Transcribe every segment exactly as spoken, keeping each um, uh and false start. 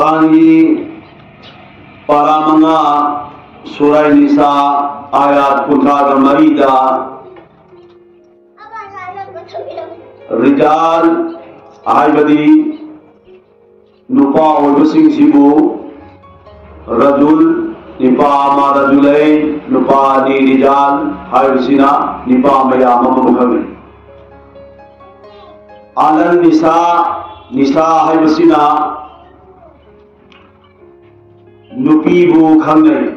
ꯀꯨꯔꯥꯟꯒꯤ para ꯃꯉꯥ, ꯁꯨꯔꯥꯏ ꯅꯤꯁꯥ, ꯑꯥꯌꯥꯠ ꯀꯨꯟꯊ꯭ꯔꯥꯒ ꯃꯔꯤꯗ ꯔꯤꯖꯥꯜ ꯍꯥꯏꯕꯗꯤ ꯅꯨꯄꯥ ꯑꯣꯏꯕꯁꯤꯡꯁꯤꯕꯨ ꯔꯖꯨꯜ, ꯅꯨꯄꯥ ꯑꯃ ꯔꯖꯨꯂꯩ, ꯅꯨꯄꯥ ꯑꯅꯤ ꯔꯤꯖꯥꯜ ꯍꯥꯏꯕꯁꯤꯅ ꯅꯨꯄꯥ ꯃꯌꯥꯝ ꯑꯃꯕꯨ ꯈꯪꯅꯩ꯫ ꯑꯂꯟ ꯅꯤꯁꯥ, ꯅꯤꯁꯥ ꯍꯥꯏꯕꯁꯤꯅ ꯅꯨꯄꯤꯕꯨ ꯈꯪꯅꯩ꯫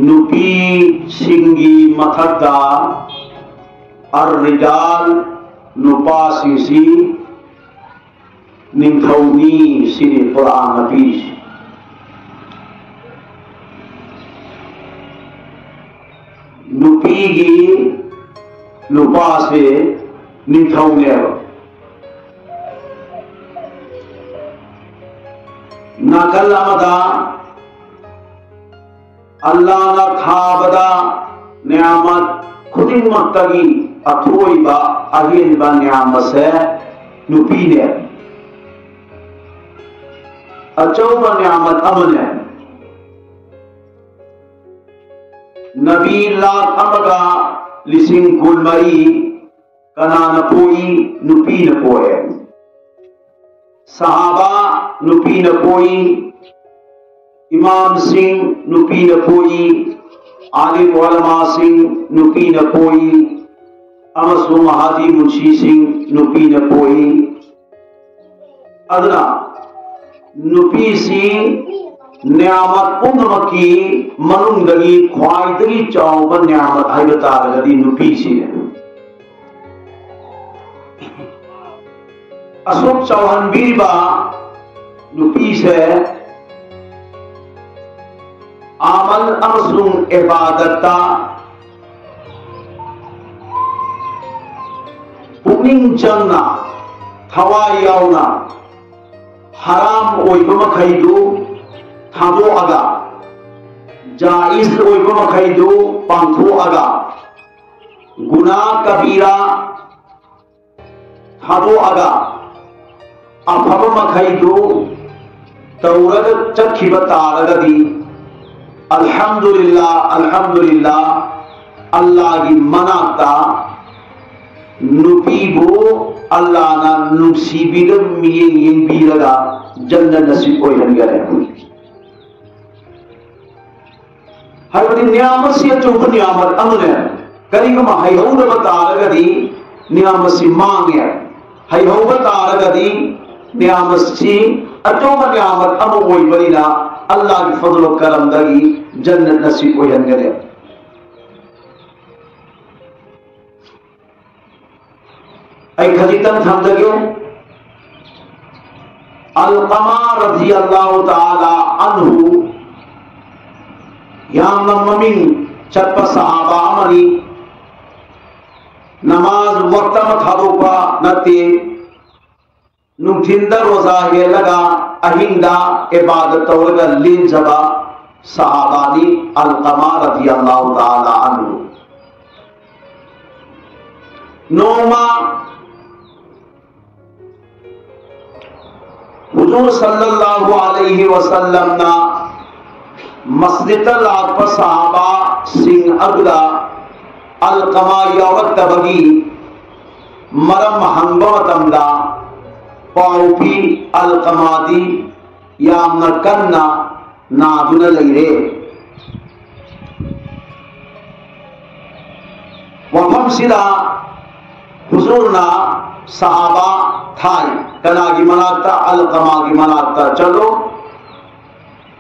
ꯅꯨꯄꯤꯁꯤꯡꯒꯤ ꯃꯊꯛꯇ ꯑꯔ ꯔꯤꯖꯥꯜ, ꯅꯨꯄꯥꯁꯤꯡꯁꯤ ꯅꯤꯡꯊꯧꯅꯤ ꯁꯤꯅꯤ ꯀꯨꯔꯥꯟꯅ ꯄꯤꯔꯤꯁꯤ꯫ ꯅꯨꯄꯤꯒꯤ ꯅꯨꯄꯥꯁꯦ ꯅꯤꯡꯊꯧꯅꯦꯕ꯫ ꯅꯥꯀꯜ ꯑꯃꯗ ꯑꯜꯂꯥꯍꯅ ꯊꯥꯕꯗ ꯅꯤꯌꯥꯃꯠ ꯈꯨꯗꯤꯡꯃꯛꯇꯒꯤ ꯑꯊꯣꯏꯕ ꯑꯍꯦꯟꯕ ꯅꯤꯌꯥꯃꯠꯁꯦ ꯅꯨꯄꯤꯅꯦ꯫ ꯑꯆꯧꯕ ꯅꯤꯌꯥꯃꯠ ꯑꯃꯅꯦ꯫ ꯅꯕꯤ ꯂꯥꯛ ꯑꯃꯒ ꯂꯤꯁꯤꯡ ꯀꯨꯟꯃꯔꯤ ꯀꯅꯥꯅ ꯄꯣꯛꯏ? ꯅꯨꯄꯤꯅ ꯄꯣꯛꯑꯦ꯫ ꯁꯍꯥꯕꯥ ꯅꯨꯄꯤꯅ ꯄꯣꯛꯏ꯫ ꯏꯃꯥꯝꯁꯤꯡ ꯅꯨꯄꯤꯅ ꯄꯣꯛꯏ꯫ ꯑꯥꯂꯤꯝ ꯎꯂꯃꯥꯁꯤꯡ ꯅꯨꯄꯤꯅ ꯄꯣꯛꯏ꯫ ꯑꯃꯁꯨꯡ ꯃꯍꯥꯗꯤ ꯃꯨꯟꯁꯤꯁꯤꯡ ꯅꯨꯄꯤꯅ ꯄꯣꯛꯏ꯫ ꯑꯗꯨꯅ ꯅꯨꯄꯤꯁꯤ ꯅꯤꯌꯥꯃꯠ ꯄꯨꯝꯅꯃꯛꯀꯤ ꯃꯅꯨꯡꯗꯒꯤ ꯈ꯭ꯋꯥꯏꯗꯒꯤ ꯆꯥꯎꯕ ꯅꯤꯌꯥꯃꯠ ꯍꯥꯏꯕ ꯇꯥꯔꯒꯗꯤ ꯅꯨꯄꯤꯁꯤꯅꯦ꯫ ꯑꯁꯨꯛ ꯆꯥꯎꯍꯟꯕꯤꯔꯤꯕ ꯅꯨꯄꯤꯁꯦ ꯑꯃꯜ ꯑꯃꯁꯨꯡ ꯏꯕꯥꯗꯠꯇ ꯄꯨꯛꯅꯤꯡ ꯆꯪꯅ, ꯊꯋꯥꯏ ꯌꯥꯎꯅ, ꯍꯔꯥꯝ ꯑꯣꯏꯕ ꯃꯈꯩꯗꯨ ꯊꯥꯗꯣꯛꯑꯒ, ꯖꯥꯏꯖ ꯑꯣꯏꯕ ꯃꯈꯩꯗꯨ ꯄꯥꯡꯊꯣꯛꯑꯒ, ꯒꯨꯅꯥ ꯀꯕꯤꯔꯥ ꯊꯥꯗꯣꯛꯑꯒ, ꯑꯐꯕ ꯃꯈꯩꯗꯨ ꯇꯧꯔꯒ ꯆꯠꯈꯤꯕ ꯇꯥꯔꯒꯗꯤ, ꯑꯜꯍꯝꯗꯨꯂꯤꯜꯂꯥ, ꯑꯜꯍꯝꯗꯨꯂꯤꯜꯂꯥ, ꯑꯜꯂꯥꯒꯤ ꯃꯅꯥꯛꯇ ꯅꯨꯄꯤꯕꯨ ꯑꯜꯂꯥꯅ ꯅꯨꯡꯁꯤꯕꯤꯗ ꯃꯤꯠꯌꯦꯡ ꯌꯦꯡꯕꯤꯔꯒ ꯖꯟꯅꯠ ꯅꯁꯤꯕ ꯑꯣꯏꯍꯟꯒꯅꯤ꯫ ꯍꯥꯏꯕꯗꯤ ꯅꯤꯌꯥꯃꯠꯁꯤ ꯑꯆꯧꯕ ꯅꯤꯌꯥꯃꯠ ꯑꯃꯅꯦ꯫ ꯀꯔꯤꯒꯨꯝꯕ ꯍꯩꯍꯧꯗꯕ ꯇꯥꯔꯒꯗꯤ ꯅꯤꯌꯥꯃꯠꯁꯤ ꯃꯥꯡꯉꯦ꯫ ꯍꯩꯍꯧꯕ ꯇꯥꯔꯒꯗꯤ ꯅꯤꯌꯥꯃꯠꯁꯤ ꯑꯆꯧꯕ ꯅꯤꯌꯥꯃꯠ ꯑꯃ ꯑꯣꯏꯕꯅꯤꯅ ꯑꯜꯂꯥꯒꯤ ꯐꯖꯜ ꯀꯔꯝꯗꯒꯤ ꯖꯟꯅꯠ ꯅꯁꯤꯕ ꯑꯣꯏꯍꯟꯒꯅꯤ꯫ ꯑꯩ ꯈꯖꯤꯛꯇꯪ ꯊꯝꯖꯒꯦ꯫ ꯑꯜꯀꯃꯥ ꯔꯗꯤꯌꯜꯂꯥꯍꯨ ꯇꯥꯂꯥ ꯑꯟꯍꯨ ꯌꯥꯝꯅ ꯃꯃꯤꯡ ꯆꯠꯄ ꯁꯍꯥꯕꯥ ꯑꯃꯅꯤ꯫ ꯅꯃꯥꯖ ꯋꯛꯇ ꯑꯃ ꯊꯥꯗꯣꯛꯄ ꯅꯠꯇꯦ꯫ ꯅꯨꯡꯊꯤꯟꯗ ꯔꯣꯖꯥ ꯍꯦꯜꯂꯒ ꯑꯍꯤꯡꯗ ꯏꯕꯥꯗꯠ ꯇꯧꯔꯒ ꯂꯦꯟꯖꯕ ꯁꯍꯥꯕꯥꯅꯤ ꯑꯜꯀꯃꯥ ꯔꯗꯤꯌꯜꯂꯥꯍꯨ ꯇꯥꯂꯥ ꯑꯟꯍꯨ꯫ ꯅꯣꯡꯃ ꯍꯨꯖꯨꯔ ꯁꯜꯂꯜꯂꯥꯍꯨ ꯑꯂꯩꯍꯤ ꯋꯁꯜꯂꯝꯅ ꯃꯁꯖꯤꯗꯇ ꯂꯥꯛꯄ ꯁꯍꯥꯕꯥꯁꯤꯡ ꯑꯗꯨꯗ ꯑꯜꯀꯃꯥ ꯌꯥꯎꯔꯛꯇꯕꯒꯤ ꯃꯔꯝ ꯍꯪꯕ ꯃꯇꯝꯗ, ꯄꯥꯎ ꯄꯤ, ꯑꯜꯀꯃꯥꯗꯤ ꯌꯥꯝꯅ ꯀꯟꯅ ꯅꯥꯗꯨꯅ ꯂꯩꯔꯦ꯫ ꯋꯥꯐꯝꯁꯤꯗ ꯍꯨꯖꯨꯔꯅ ꯁꯍꯥꯕꯥ ꯊꯥꯏ, ꯀꯅꯥꯒꯤ ꯃꯅꯥꯛꯇ? ꯑꯜꯀꯃꯥꯒꯤ ꯃꯅꯥꯛꯇ ꯆꯠꯂꯣ,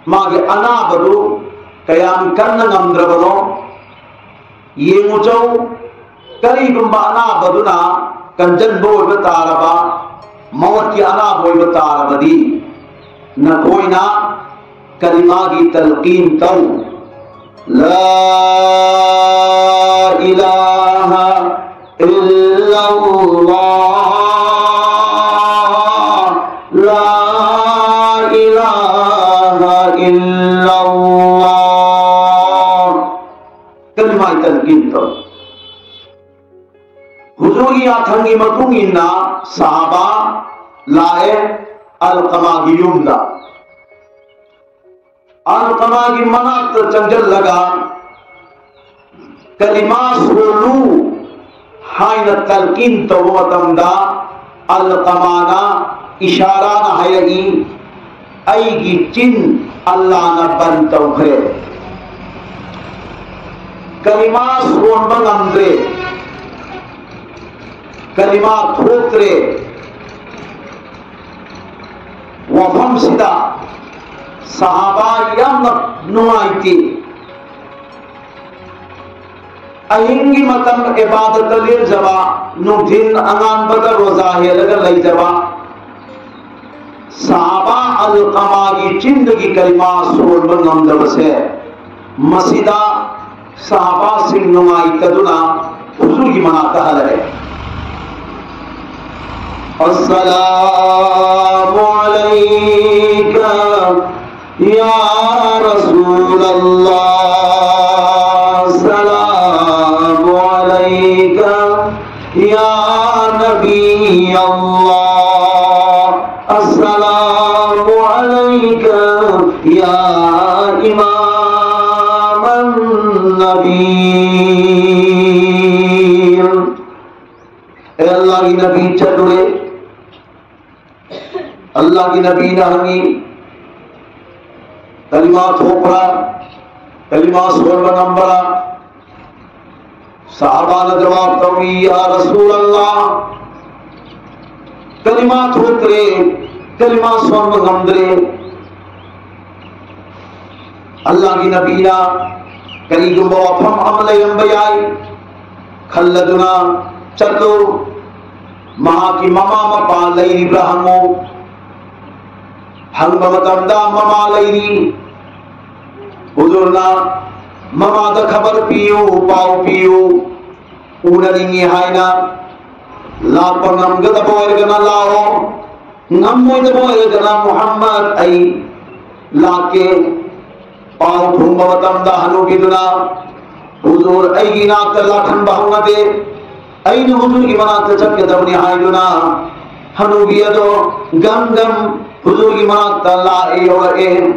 ꯃꯥꯒꯤ ꯑꯅꯥꯕꯗꯨ ꯀꯌꯥꯝ ꯀꯟꯅ ꯉꯝꯗ꯭ꯔꯕꯅꯣ ꯌꯦꯡꯉꯨꯆꯧ꯫ ꯀꯔꯤꯒꯨꯝꯕ ꯑꯅꯥꯕꯗꯨꯅ ꯀꯟꯖꯟꯕ ꯑꯣꯏꯕ ꯇꯥꯔꯕ, ꯃꯧꯠꯀꯤ ꯑꯅꯥꯕ ꯑꯣꯏꯕ ꯇꯥꯔꯕꯗꯤ, ꯅꯈꯣꯏꯅ ꯀꯂꯤꯃꯥꯒꯤ ꯇꯜꯀꯤꯟ ꯇꯧ꯫ لا إله إلا الله، لا إله إلا الله. ꯀꯂꯤꯃꯥꯒꯤ ꯇꯜꯀꯤꯟ ꯇꯧ꯫ ꯍꯨꯖꯨꯔꯒꯤ ꯌꯥꯊꯪꯒꯤ ꯃꯇꯨꯡ ꯏꯟꯅ ꯁꯍꯥꯕꯥ ꯂꯥꯛꯑꯦ ꯑꯜꯀꯃꯥꯒꯤ ꯌꯨꯝꯗ꯫ ꯑꯜꯀꯃꯥꯒꯤ ꯃꯅꯥꯛꯇ ꯆꯪꯁꯤꯜꯂꯒ ꯀꯂꯤꯃꯥ ꯁꯣꯜꯂꯨ ꯍꯥꯏꯅ ꯇꯜꯀꯤꯟ ꯇꯧꯕ ꯃꯇꯝꯗ ꯑꯜꯀꯃꯥꯅ ꯏꯁꯥꯔꯥꯅ ꯍꯥꯏꯔꯛꯏ, "ꯑꯩꯒꯤ ꯆꯤꯟ ꯑꯜꯂꯥꯅ ꯕꯟ ꯇꯧꯈ꯭ꯔꯦ, ꯀꯂꯤꯃꯥ ꯁꯣꯟꯕ ꯉꯝꯗ꯭ꯔꯦ, ꯀꯂꯤꯃꯥ ꯊꯣꯛꯇ꯭ꯔꯦ"꯫ ꯋꯥꯐꯝꯁꯤꯗ ꯁꯍꯥꯕꯥ ꯌꯥꯝꯅ ꯅꯨꯡꯉꯥꯏꯇꯦ꯫ ꯑꯍꯤꯡꯒꯤ ꯃꯇꯝ ꯏꯕꯥꯗꯠꯇ ꯂꯦꯞꯆꯕ, ꯅꯨꯡꯊꯤꯜ ꯑꯉꯥꯟꯕꯗ ꯔꯣꯖꯥ ꯍꯦꯜꯂꯒ ꯂꯩꯖꯕ ꯁꯍꯥꯕꯥ ꯑꯜꯀꯃꯥꯒꯤ ꯆꯤꯟꯗꯒꯤ ꯀꯂꯤꯃꯥ ꯁꯣꯟꯕ ꯉꯝꯗꯕꯁꯦ, ꯃꯁꯤꯗ ꯁꯍꯥꯕꯥꯁꯤꯡ ꯅꯨꯡꯉꯥꯏꯇꯗꯨꯅ ꯍꯨꯖꯨꯔꯒꯤ ꯃꯅꯥꯛꯇ ꯍꯜꯂꯛꯑꯦ꯫ "السلام عليك يا رسول الله، السلام عليك يا نبي الله، السلام عليك يا إمام النبيين". ꯑꯦ ꯑꯜꯂꯥꯍꯒꯤ ꯅꯕꯤ, ꯆꯠꯂꯨꯔꯦ꯫ ꯑꯜꯂꯥꯍꯒꯤ ꯅꯕꯤꯅ ꯍꯪꯉꯤ, "ꯀꯂꯤꯃꯥ ꯊꯣꯛꯄ꯭ꯔꯥ? ꯀꯂꯤꯃꯥ ꯁꯣꯟꯕ ꯉꯝꯕ꯭ꯔꯥ?" ꯁꯍꯥꯕꯥꯅ ꯖꯋꯥꯕ ꯇꯧꯏ, "ꯌꯥ ꯔꯁꯨꯂꯜꯂꯥꯍ, ꯀꯂꯤꯃꯥ ꯊꯣꯛꯇ꯭ꯔꯦ, ꯀꯂꯤꯃꯥ ꯁꯣꯟꯕ ꯉꯝꯗ꯭ꯔꯦ"꯫ ꯑꯜꯂꯥꯍꯒꯤ ꯅꯕꯤꯅ ꯀꯔꯤꯒꯨꯝꯕ ꯋꯥꯐꯝ ꯑꯃ ꯂꯩꯔꯝꯕ ꯌꯥꯏ ꯈꯜꯂꯗꯨꯅ ꯆꯠꯂꯨ, ꯃꯍꯥꯛꯀꯤ ꯃꯃꯥ ꯃꯄꯥ ꯂꯩꯔꯤꯕ꯭ꯔꯥ ꯍꯪꯉꯨ꯫ ꯍꯪꯕ ꯃꯇꯝꯗ ꯃꯃꯥ ꯂꯩꯔꯤ꯫ ꯍꯨꯖꯨꯔꯅ ꯃꯃꯥꯗ ꯈꯕꯔ ꯄꯤꯌꯨ, ꯄꯥꯎ ꯄꯤꯌꯨ, ꯎꯅꯅꯤꯡꯉꯤ ꯍꯥꯏꯅ꯫ ꯂꯥꯛꯄ ꯉꯝꯒꯗꯕ ꯑꯣꯏꯔꯒꯅ ꯂꯥꯛꯑꯣ, ꯉꯝꯃꯣꯏꯗꯕ ꯑꯣꯏꯔꯒꯅ, "ꯃꯨꯍꯝꯃꯗ, ꯑꯩ ꯂꯥꯛꯀꯦ"꯫ ꯄꯥꯎ ꯐꯨꯝꯕ ꯃꯇꯝꯗ ꯍꯅꯨꯕꯤꯗꯨꯅ, "ꯍꯨꯖꯨꯔ, ꯑꯩꯒꯤ ꯏꯅꯥꯛꯇ ꯂꯥꯛꯍꯟꯕ ꯍꯧꯅꯗꯦ, ꯑꯩꯅ ꯍꯨꯖꯨꯔꯒꯤ ꯃꯅꯥꯛꯇ ꯆꯠꯀꯗꯕꯅꯤ" ꯍꯥꯏꯗꯨꯅ ꯍꯅꯨꯕꯤ ꯑꯗꯣ ꯒꯝ ꯒꯝ ꯍꯨꯖꯨꯔꯒꯤ ꯃꯅꯥꯛꯇ ꯂꯥꯛꯑꯦ, ꯌꯧꯔꯛꯑꯦ꯫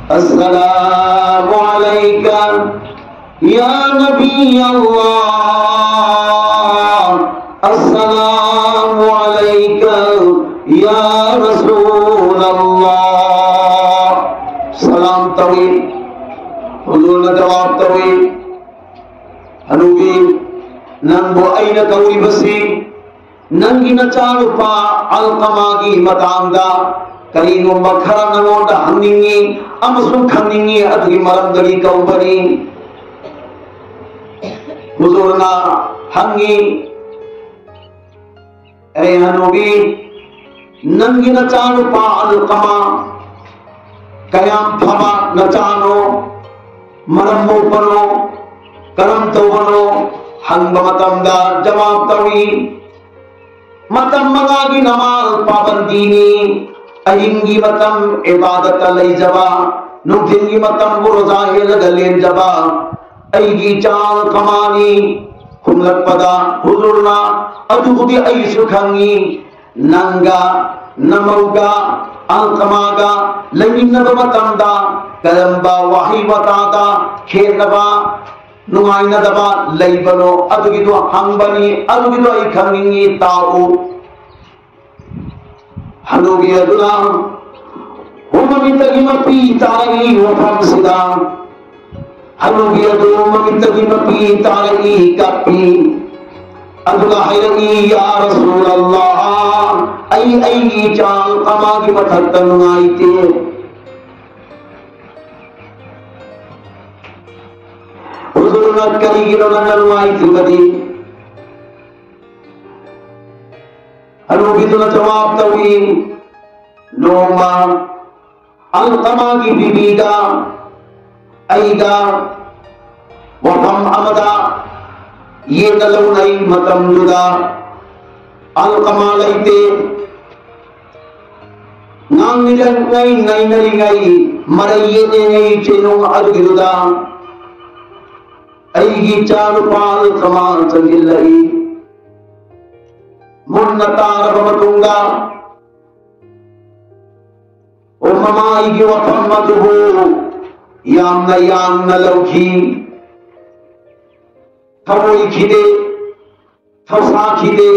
"ꯑꯁꯁꯂꯥꯃꯨ ꯑꯂꯩꯀ ꯌꯥ ꯅꯕꯤ ꯑꯜꯂꯥꯍ, ꯑꯁꯁꯂꯥꯃꯨ ꯑꯂꯩꯀ ꯌꯥ ꯔꯁꯨꯜ ꯑꯜꯂꯥꯍ"꯫ ꯁꯂꯥꯝ ꯇꯧꯏ꯫ ꯍꯨꯖꯨꯔꯅ ꯖꯋꯥꯕ ꯇꯧꯏ, "ꯍꯅꯨꯕꯤ, ꯅꯪꯕꯨ ꯑꯩꯅ ꯀꯧꯔꯤꯕꯁꯤ ꯅꯪꯒꯤ ꯅꯆꯥꯅꯨꯄꯥ ꯑꯜꯀꯃꯥꯒꯤ ꯃꯇꯥꯡꯗ ꯀꯔꯤꯒꯨꯝꯕ ꯈꯔ ꯅꯉꯣꯟꯗ ꯍꯪꯅꯤꯡꯉꯤ ꯑꯃꯁꯨꯡ ꯈꯪꯅꯤꯡꯉꯤ, ꯑꯗꯨꯒꯤ ꯃꯔꯝꯗꯒꯤ ꯀꯧꯕꯅꯤ"꯫ ꯍꯨꯖꯨꯔꯅ ꯍꯪꯉꯤ, "ꯑꯦ ꯍꯅꯨꯕꯤ, ꯅꯪꯒꯤ ꯅꯆꯥꯅꯨꯄꯥ ꯑꯜꯀꯃꯥ ꯀꯌꯥꯝ ꯐꯕ ꯅꯆꯥꯅꯣ, ꯃꯔꯝ ꯃꯣꯛꯄꯅꯣ, ꯀꯔꯝ ꯇꯧꯕꯅꯣ?" ꯍꯪꯕ ꯃꯇꯝꯗ ꯖꯋꯥꯕ ꯇꯧꯏ, "ꯃꯇꯝ ꯃꯉꯥꯒꯤ ꯅꯃꯥꯖ ꯄꯥꯕꯟꯗꯤꯅꯤ, ꯑꯍꯤꯡꯒꯤ ꯃꯇꯝ ꯏꯕꯥꯗꯠꯇ ꯂꯩꯖꯕ, ꯅꯨꯡꯊꯤꯜꯒꯤ ꯃꯇꯝ ꯔꯣꯖꯥ ꯍꯦꯜꯂꯒ ꯂꯦꯟꯖꯕ ꯑꯩꯒꯤ ꯏꯆꯥ ꯑꯜꯀꯃꯥꯅꯤ"꯫ ꯈꯨꯝꯂꯛꯄꯗ ꯍꯨꯖꯨꯔꯅ, "ꯑꯗꯨꯕꯨꯗꯤ ꯑꯩꯁꯨ ꯈꯪꯉꯤ, ꯅꯪꯒ ꯅꯃꯧꯒ ꯑꯜꯀꯃꯥꯒ ꯂꯩꯃꯤꯟꯅꯕ ꯃꯇꯝꯗ ꯀꯔꯝꯕ ꯋꯥꯍꯩ ꯋꯥꯇꯥꯗ ꯈꯦꯠꯅꯕ, ꯅꯨꯡꯉꯥꯏꯅꯗꯕ ꯂꯩꯕꯅꯣ, ꯑꯗꯨꯒꯤꯗꯣ ꯍꯪꯕꯅꯤ, ꯑꯗꯨꯒꯤꯗꯣ ꯑꯩ ꯈꯪꯅꯤꯡꯉꯤ, ꯇꯥꯛꯎ"꯫ ꯍꯅꯨꯕꯤ ꯑꯗꯨꯅ ꯃꯃꯤꯠꯇꯒꯤ ꯃꯄꯤ ꯇꯥꯔꯛꯏ ꯃꯐꯝꯁꯤꯗ꯫ ꯍꯅꯨꯕꯤ ꯑꯗꯨ ꯃꯃꯤꯠꯇꯒꯤ ꯃꯄꯤ ꯇꯥꯔꯛꯏ, ꯀꯞꯄꯤ꯫ ꯑꯗꯨꯒ ꯍꯥꯏꯔꯛꯏ, "ꯌꯥ ꯔꯁꯨꯂꯜꯂꯥꯍ, ꯑꯩ ꯑꯩꯒꯤ ꯏꯆꯥ ꯑꯜꯀꯃꯥꯒꯤ ꯃꯊꯛꯇ ꯅꯨꯡꯉꯥꯏꯇꯦ"꯫ ꯍꯨꯖꯨꯔꯅ, "ꯀꯔꯤꯒꯤꯅꯣ ꯅꯪꯅ ꯅꯨꯡꯉꯥꯏꯇ꯭ꯔꯤꯕꯗꯤ?" ꯍꯅꯨꯕꯤꯗꯨꯅ ꯖꯋꯥꯕ ꯇꯧꯏ, "ꯅꯣꯡꯃ ꯑꯜꯀꯃꯥꯒꯤ ꯕꯤꯕꯤꯒ ꯑꯩꯒ ꯋꯥꯐꯝ ꯑꯃꯗ ꯌꯦꯟꯅ ꯂꯧꯅꯩ ꯃꯇꯝꯗꯨꯗ ꯑꯜꯀꯃꯥ ꯂꯩꯇꯦ꯫ ꯉꯥꯡꯅꯔꯤꯉꯩ, ꯅꯩꯅꯔꯤꯉꯩ, ꯃꯔꯩ ꯌꯦꯠꯅꯔꯤꯉꯩ ꯆꯦꯅꯨꯡ ꯑꯗꯨꯒꯤꯗꯨꯗ ꯑꯩꯒꯤ ꯏꯆꯥꯅꯨꯄꯥ ꯑꯜꯀꯃꯥ ꯆꯪꯁꯤꯜꯂꯛꯏ"꯫ ꯃꯨꯟꯅ ꯇꯥꯔꯕ ꯃꯇꯨꯡꯗ, ꯑꯣ, ꯃꯃꯥꯏꯒꯤ ꯋꯥꯐꯝ ꯑꯗꯨꯕꯨ ꯌꯥꯝꯅ ꯌꯥꯡꯅ ꯂꯧꯈꯤ꯫ ꯊꯧꯑꯣꯏꯈꯤꯗꯦ, ꯊꯧꯁꯥꯈꯤꯗꯦ꯫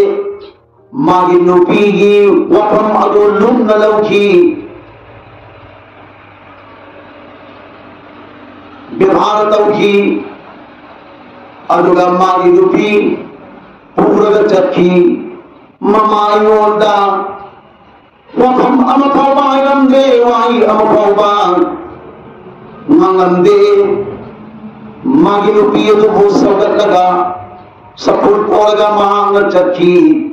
ꯃꯥꯒꯤ ꯅꯨꯄꯤꯒꯤ ꯋꯥꯐꯝ ꯑꯗꯨ ꯂꯨꯝꯅ ꯂꯧꯈꯤ꯫ ꯕꯦꯕꯥꯔ ꯇꯧꯈꯤ꯫ ꯑꯗꯨꯒ ꯃꯥꯒꯤ ꯅꯨꯄꯤ ꯄꯨꯔꯒ ꯆꯠꯈꯤ꯫ ꯃꯃꯥ ꯑꯩꯉꯣꯟꯗ ꯋꯥꯐꯝ ꯑꯃ ꯐꯥꯎꯕ ꯍꯥꯏꯔꯝꯗꯦ, ꯋꯥꯍꯩ ꯑꯃ ꯐꯥꯎꯕ ꯉꯥꯡꯂꯝꯗꯦ꯫ ꯃꯥꯒꯤ ꯅꯨꯄꯤ ꯑꯗꯨꯕꯨ ꯁꯧꯒꯠꯂꯒ, ꯁꯐꯨꯜ ꯄꯣꯔꯒ ꯃꯍꯥꯛꯅ ꯆꯠꯈꯤ꯫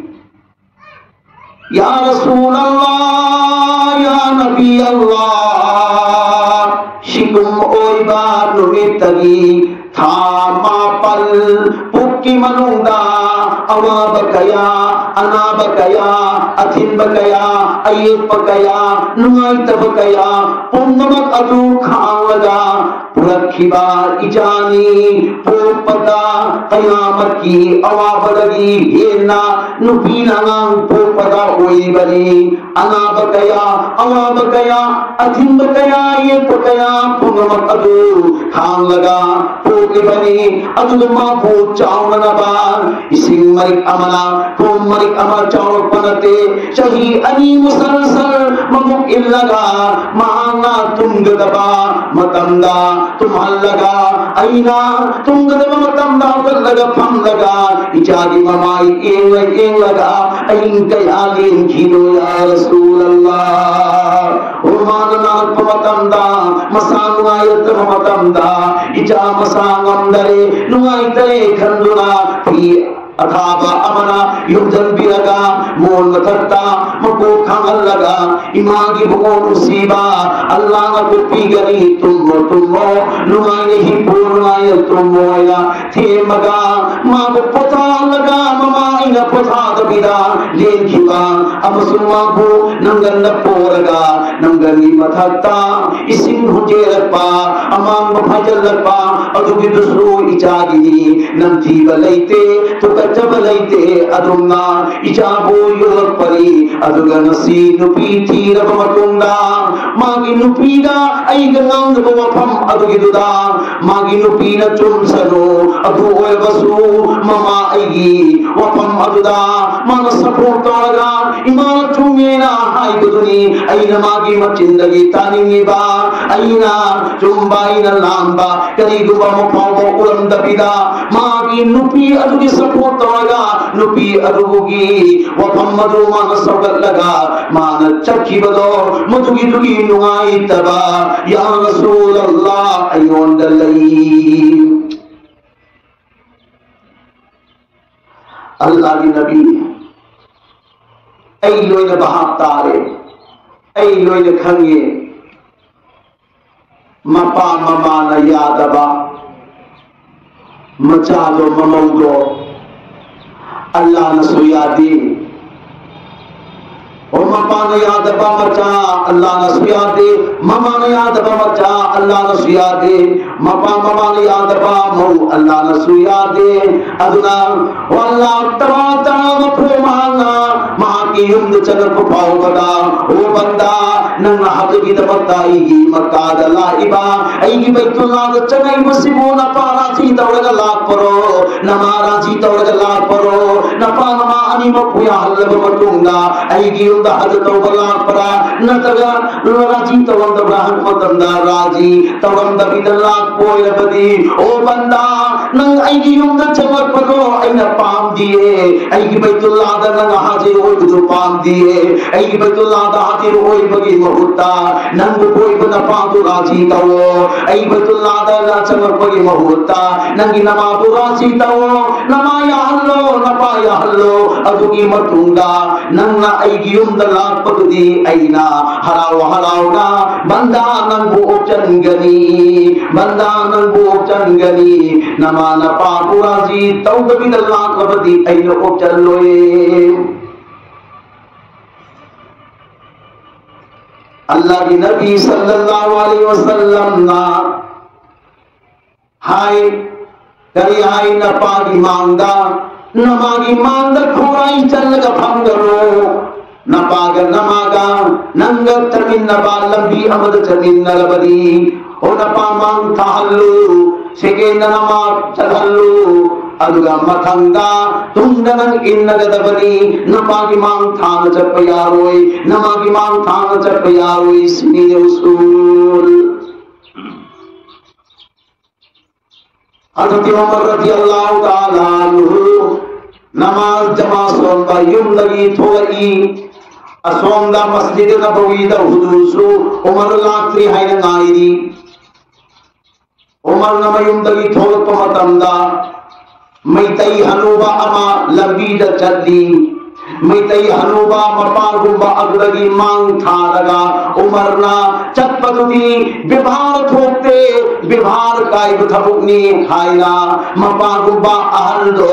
ꯌꯥ ꯔꯁꯨꯂꯜꯂꯥꯍ, ꯌꯥ ꯅꯕꯤ ꯑꯜꯂꯥꯍ, ꯁꯤꯒꯨꯝ ꯑꯣꯏꯕ ꯅꯨꯃꯤꯠꯇꯒꯤ ꯊꯥ ꯃꯥꯄꯜ ꯄꯨꯛꯀꯤ ꯃꯅꯨꯡꯗ ꯑꯋꯥꯕ ꯀꯌꯥ, ꯑꯅꯥꯕ ꯀꯌꯥ, ꯑꯊꯤꯡꯕ ꯀꯌꯥ, ꯑꯌꯦꯠꯄ ꯀꯌꯥ, ꯅꯨꯡꯉꯥꯏꯇꯕ ꯀꯌꯥ ꯄꯨꯝꯅꯃꯛ ꯑꯗꯨ ꯈꯥꯡꯂꯒ ꯄꯨꯔꯛꯈꯤꯕ ꯏꯆꯥꯅꯤ꯫ ꯄꯣꯛꯄꯗ ꯀꯌꯥꯃꯠꯀꯤ ꯑꯋꯥꯕꯗꯒꯤ ꯍꯦꯟꯅ ꯅꯨꯄꯤꯅ ꯑꯉꯥꯡ ꯄꯣꯛꯄꯗ ꯑꯣꯏꯔꯤꯕꯅꯤ꯫ ꯑꯅꯥꯕ ꯀꯌꯥ, ꯑꯋꯥꯕ ꯀꯌꯥ, ꯑꯊꯤꯡꯕ ꯀꯌꯥ, ꯌꯦꯠꯄ ꯀꯌꯥ ꯄꯨꯝꯅꯃꯛ ꯑꯗꯨ ꯈꯥꯡꯂꯒ ꯄꯣꯛꯂꯤꯕꯅꯤ꯫ ꯑꯗꯨꯒ ꯃꯥꯕꯨ ꯆꯥꯎꯅꯅꯕ ꯏꯁꯤꯡ ꯃꯔꯤꯛ ꯑꯃꯅ ꯀꯣꯝ ꯃꯔꯤꯛ ꯑꯃ ꯆꯥꯎꯔꯛꯄ ꯅꯠꯇꯦ꯫ ꯆꯍꯤ ꯑꯅꯤ ꯃꯨꯁꯜꯁꯜ ꯃꯕꯨꯛ ꯏꯜꯂꯒ ꯃꯍꯥꯛꯅ ꯇꯨꯝꯒꯗꯕ ꯃꯇꯝꯗ ꯇꯨꯝꯍꯜꯂꯒ, ꯑꯩꯅ ꯇꯨꯝꯒꯗꯕ ꯃꯇꯝꯗ ꯍꯧꯒꯠꯂꯒ ꯐꯝꯂꯒ ꯏꯆꯥꯒꯤ ꯃꯃꯥꯏ ꯌꯦꯡꯂ ꯌꯦꯡꯂꯒ ꯑꯍꯤꯡ ꯀꯌꯥ ꯂꯦꯟꯈꯤꯅꯣ ꯌꯥ ꯔꯁꯨꯂꯜꯂꯥꯍ꯫ ꯃꯥꯅ ꯅꯥꯔꯛꯄ ꯃꯇꯝꯗ, ꯃꯁꯥ ꯅꯨꯡꯉꯥꯏꯔꯛꯇꯕ ꯃꯇꯝꯗ, ꯏꯆꯥ ꯃꯁꯥ ꯉꯝꯗꯔꯦ, ꯅꯨꯡꯉꯥꯏꯇꯔꯦ ꯈꯟꯗꯨꯅ ꯐꯤ ꯑꯊꯥꯕ ꯑꯃꯅ ꯌꯣꯝꯁꯤꯟꯕꯤꯔꯒ ꯃꯣꯟ ꯃꯊꯛꯇ ꯃꯀꯣꯛ ꯈꯥꯡꯍꯜꯂꯒ, ꯏꯃꯥꯒꯤ ꯕꯨꯡꯉꯣ ꯅꯨꯡꯁꯤꯕ, ꯑꯜꯂꯥꯍꯅ ꯀꯣꯛꯄꯤꯒꯅꯤ, ꯇꯨꯝꯃꯣ, ꯇꯨꯝꯃꯣ, ꯅꯨꯡꯉꯥꯏꯅ ꯍꯤꯞꯄꯣ, ꯅꯨꯡꯉꯥꯏꯅ ꯇꯨꯝꯃꯣ ꯍꯥꯏꯅ ꯊꯦꯝꯃꯒ ꯃꯥꯕꯨ ꯄꯣꯊꯥꯍꯜꯂꯒ ꯃꯃꯥ ꯑꯩꯅ ꯄꯣꯊꯥꯗꯕꯤꯗ ꯂꯦꯟꯈꯤꯕ ꯑꯃꯁꯨꯡ ꯃꯥꯕꯨ ꯅꯪꯒꯟꯗ ꯄꯣꯔꯒ ꯅꯪꯒꯟꯒꯤ ꯃꯊꯛꯇ ꯏꯁꯤꯡ ꯍꯨꯟꯖꯦꯜꯂꯛꯄ, ꯑꯃꯥꯡꯕ ꯐꯥꯏꯖꯜꯂꯛꯄ ꯑꯗꯨꯒꯤꯗꯨꯁꯨ ꯏꯆꯥꯒꯤꯅꯤ꯫ ꯅꯝꯊꯤꯕ ꯂꯩꯇꯦ, ꯇꯨꯀꯠꯆꯕ ꯂꯩꯇꯦ꯫ ꯑꯗꯨꯝꯅ ꯏꯆꯥꯕꯨ ꯌꯣꯛꯂꯛꯄꯅꯤ꯫ ꯑꯗꯨꯒ ꯉꯁꯤ ꯅꯨꯄꯤ ꯊꯤꯔꯕ ꯃꯇꯨꯡꯗ ꯃꯥꯒꯤ ꯅꯨꯄꯤꯒ ꯑꯩꯒ ꯉꯥꯡꯅꯕ ꯋꯥꯐꯝ ꯑꯗꯨꯒꯤꯗꯨꯗ ꯃꯥꯒꯤ ꯅꯨꯄꯤꯅ ꯆꯨꯝꯁꯅꯨ꯫ ꯑꯗꯨ ꯑꯣꯏꯔꯕꯁꯨ ꯃꯃꯥ ꯑꯩꯒꯤ ꯋꯥꯐꯝ ꯑꯗꯨꯗ ꯃꯥꯅ ꯁꯞꯄꯣꯔꯠ ꯇꯧꯔꯒ ꯏꯃꯥꯅ ꯆꯨꯝꯃꯦꯅ ꯍꯥꯏꯕꯗꯨꯅꯤ ꯑꯩꯅ ꯃꯥꯒꯤ ꯃꯆꯤꯟꯗꯒꯤ ꯇꯥꯅꯤꯡꯉꯤꯕ꯫ ꯑꯩꯅ ꯆꯨꯝꯕ, ꯑꯩꯅ ꯂꯥꯟꯕ ꯀꯔꯤꯒꯨꯝꯕ ꯑꯃ ꯐꯥꯎꯕ ꯎꯔꯝꯗꯕꯤꯗ ꯃꯥꯒꯤ ꯅꯨꯄꯤ ꯑꯗꯨꯒꯤ ꯁꯞꯄꯣꯔꯠ ꯇꯧꯔꯒ ꯅꯨꯄꯤ ꯑꯗꯨꯒꯤ ꯋꯥꯐꯝ ꯑꯗꯨ ꯃꯥꯅ ꯁꯧꯒꯠꯂꯒ ꯃꯥꯅ ꯆꯠꯈꯤꯕꯗꯣ ꯃꯗꯨꯒꯤꯗꯨꯒꯤ ꯅꯨꯡꯉꯥꯏꯇꯕ ꯌꯥ ꯔꯁꯨꯂꯜꯂꯥꯍ ꯑꯩꯉꯣꯟꯗ ꯂꯩ꯫ ꯑꯜꯂꯥꯍꯒꯤ ꯅꯕꯤ, ꯑꯩ ꯂꯣꯏꯅ ꯚꯥꯞ ꯇꯥꯔꯦ, ꯑꯩ ꯂꯣꯏꯅ ꯈꯪꯉꯦ꯫ ꯃꯄꯥ ꯃꯃꯥꯅ ꯌꯥꯗꯕ ꯃꯆꯥꯗꯣ, ꯃꯃꯧꯗꯣ ꯑꯜꯂꯥꯍꯅꯁꯨ ꯌꯥꯗꯦ꯫ ꯑꯣ, ꯃꯄꯥꯅ ꯌꯥꯗꯕ ꯃꯆꯥ ꯑꯜꯂꯥꯍꯅꯁꯨ ꯌꯥꯗꯦ, ꯃꯃꯥꯅ ꯌꯥꯗꯕ ꯃꯆꯥ ꯑꯜꯂꯥꯍꯅꯁꯨ ꯌꯥꯗꯦ, ꯃꯄꯥ ꯃꯃꯥꯅ ꯌꯥꯗꯕ ꯃꯧ ꯑꯜꯂꯥꯍꯅꯁꯨ ꯌꯥꯗꯦ꯫ ꯑꯗꯨꯅ ꯑꯣ ꯑꯜꯂꯥꯍ ꯇꯕꯥꯔꯛ ꯇꯥꯂꯥ ꯃꯄꯨ ꯃꯍꯥꯛꯅ ꯃꯍꯥꯛꯀꯤ ꯌꯨꯝꯗ ꯆꯪꯉꯛꯄ ꯐꯥꯎꯕꯗ, ꯑꯣ ꯕꯟꯗꯥ, ꯅꯪꯅ ꯍꯖꯒꯤꯗꯃꯛꯇ ꯑꯩꯒꯤ ꯃꯛꯀꯥꯗ ꯂꯥꯛꯏꯕ, ꯑꯩꯒꯤ ꯕꯩꯇꯨꯜꯂꯥꯗ ꯆꯪꯉꯛꯏꯕꯁꯤꯕꯨ ꯅꯄꯥ ꯔꯥꯖꯤ ꯇꯧꯔꯒ ꯂꯥꯛꯄꯔꯣ? ꯅꯃꯥ ꯔꯥꯖꯤ ꯇꯧꯔꯒ ꯂꯥꯛꯄꯔꯣ? ꯅꯄꯥ ꯅꯃꯥ ꯑꯅꯤꯃꯛꯄꯨ ꯌꯥꯍꯜꯂꯕ ꯃꯇꯨꯡꯗ ꯑꯩꯒꯤ ꯌꯨꯝꯗ ꯍꯖ ꯇꯧꯕ ꯂꯥꯛꯄ꯭ꯔꯥ? ꯅꯠꯇ꯭ꯔꯒ ꯔꯥꯖꯤ ꯇꯧꯔꯝꯗꯕ꯭ꯔꯥ? ꯍꯥꯏꯕ ꯃꯇꯝꯗ ꯔꯥꯖꯤ ꯇꯧꯔꯝꯗꯕꯤꯗ ꯂꯥꯛꯄ ꯑꯣꯏꯔꯕꯗꯤ, ꯑꯣ ꯕꯟꯗꯥ, ꯅꯪ ꯑꯩꯒꯤ ꯌꯨꯝꯗ ꯆꯪꯂꯛꯄꯗꯣ ꯑꯩꯅ ꯄꯥꯝꯗꯤꯌꯦ꯫ ꯑꯩꯒꯤ ꯕꯩꯇꯨꯜꯂꯥꯗ ꯅꯪ ꯍꯥꯖꯤꯔ ꯑꯣꯏꯕꯗꯨ ꯄꯥꯝꯗꯤꯌꯦ꯫ ꯑꯩꯒꯤ ꯕꯩꯇꯨꯜꯂꯥꯗ ꯍꯥꯖꯤꯔ ꯑꯣꯏꯕꯒꯤ ꯃꯍꯨꯠꯇ ꯅꯪꯕꯨ ꯀꯣꯏꯕ ꯅꯄꯥꯗꯨ ꯔꯥꯖꯤ ꯇꯧꯑꯣ꯫ ꯑꯩꯒꯤ ꯕꯩꯇꯨꯜꯂꯥꯗ ꯅꯪ ꯆꯪꯂꯛꯄꯒꯤ ꯃꯍꯨꯠꯇ ꯅꯪꯒꯤ ꯅꯃꯥꯗꯨ ꯔꯥꯖꯤ ꯇꯧꯑꯣ꯫ ꯅꯃꯥ ꯌꯥꯍꯜꯂꯣ, ꯅꯄꯥ ꯌꯥꯍꯜꯂꯣ꯫ ꯑꯗꯨꯒꯤ ꯃꯇꯨꯡꯗ ꯅꯪꯅ ꯑꯩꯒꯤ ꯌꯨꯝꯗ ꯂꯥꯛꯄꯗꯨꯗꯤ ꯑꯩꯅ ꯍꯔꯥꯎ ꯍꯔꯥꯎꯅ ꯕꯟꯗꯥ ꯅꯪꯕꯨ ꯑꯣꯛꯆꯟꯒꯅꯤ, ꯕꯟꯗꯥ ꯅꯪꯕꯨ ꯑꯣꯛꯆꯟꯒꯅꯤ꯫ ꯅꯃꯥ ꯅꯄꯥꯕꯨ ꯔꯥꯖꯤ ꯇꯧꯗꯕꯤꯗ ꯂꯥꯛꯂꯕꯗꯤ ꯑꯩꯅ ꯑꯣꯛꯆꯜꯂꯣꯏ꯫ ꯑꯜꯂꯥꯍꯒꯤ ꯅꯕꯤ ꯁꯜꯂꯜꯂꯥꯍꯨ ꯑꯂꯩꯍꯤ ꯋꯁꯜꯂꯝꯅ ꯍꯥꯏ, ꯀꯔꯤ ꯍꯥꯏ? ꯅꯄꯥꯒꯤ ꯃꯥꯡꯗ, ꯅꯃꯥꯒꯤ ꯃꯥꯡꯗ ꯈꯣꯡꯔꯥꯏ ꯆꯜꯂꯒ ꯐꯝꯒꯅꯨ꯫ ꯅꯄꯥꯒ ꯅꯃꯥꯒ ꯅꯪꯒ ꯆꯠꯃꯤꯟꯅꯕ ꯂꯝꯕꯤ ꯑꯃꯗ ꯆꯠꯃꯤꯟꯅꯔꯕꯗꯤ, ꯑꯣ ꯅꯄꯥ ꯃꯥꯡ ꯊꯥꯍꯜꯂꯨ, ꯁꯦꯀꯦꯟꯗ ꯅꯃꯥ ꯆꯠꯍꯜꯂꯨ꯫ ꯑꯗꯨꯒ ꯃꯊꯪꯗ ꯇꯨꯡꯗ ꯅꯪ ꯏꯟꯅꯒꯗꯕꯅꯤ꯫ ꯅꯄꯥꯒꯤ ꯃꯥꯡ ꯊꯥꯅ ꯆꯠꯄ ꯌꯥꯔꯣꯏ, ꯅꯃꯥꯒꯤ ꯃꯥꯡ ꯊꯥꯅ ꯆꯠꯄ ꯌꯥꯔꯣꯏ꯫ ꯁꯤꯅꯤ ꯎꯁꯨꯜ꯫ ꯍꯖꯔꯠ ꯎꯃꯔ ꯔꯗꯤꯌꯜꯂꯥꯍꯨ ꯇꯥꯂꯥ ꯑꯟꯍꯨ ꯅꯃꯥꯖ ꯖꯃꯥ ꯁꯣꯟꯕ ꯌꯨꯝꯗꯒꯤ ꯊꯣꯛꯂꯛꯏ꯫ ꯑꯁꯣꯝꯗ ꯃꯁꯖꯤꯗ ꯅꯕꯋꯤꯗ ꯍꯨꯖꯨꯔꯁꯨ ꯎꯃꯔ ꯂꯥꯛꯇ꯭ꯔꯤ ꯍꯥꯏꯅ ꯉꯥꯏꯔꯤ꯫ ꯎꯃꯔꯅ ꯃꯌꯨꯝꯗꯒꯤ ꯊꯣꯛꯂꯛꯄ ꯃꯇꯝꯗ ꯃꯩꯇꯩ ꯍꯅꯨꯕ ꯑꯃ ꯂꯝꯕꯤꯗ ꯆꯠꯂꯤ꯫ ꯃꯩꯇꯩ ꯍꯅꯨꯕ ꯃꯄꯥꯒꯨꯝꯕ ꯑꯗꯨꯗꯒꯤ ꯃꯥꯡ ꯊꯥꯔꯒ ꯎꯃꯔꯅ ꯆꯠꯄꯗꯨꯗꯤ ꯕꯦꯕꯥꯔ ꯊꯣꯛꯇꯦ, ꯕꯦꯕꯥꯔ ꯀꯥꯏꯕ ꯊꯕꯛꯅꯤ ꯍꯥꯏꯅ ꯃꯄꯥꯒꯨꯝꯕ ꯑꯍꯜꯗꯣ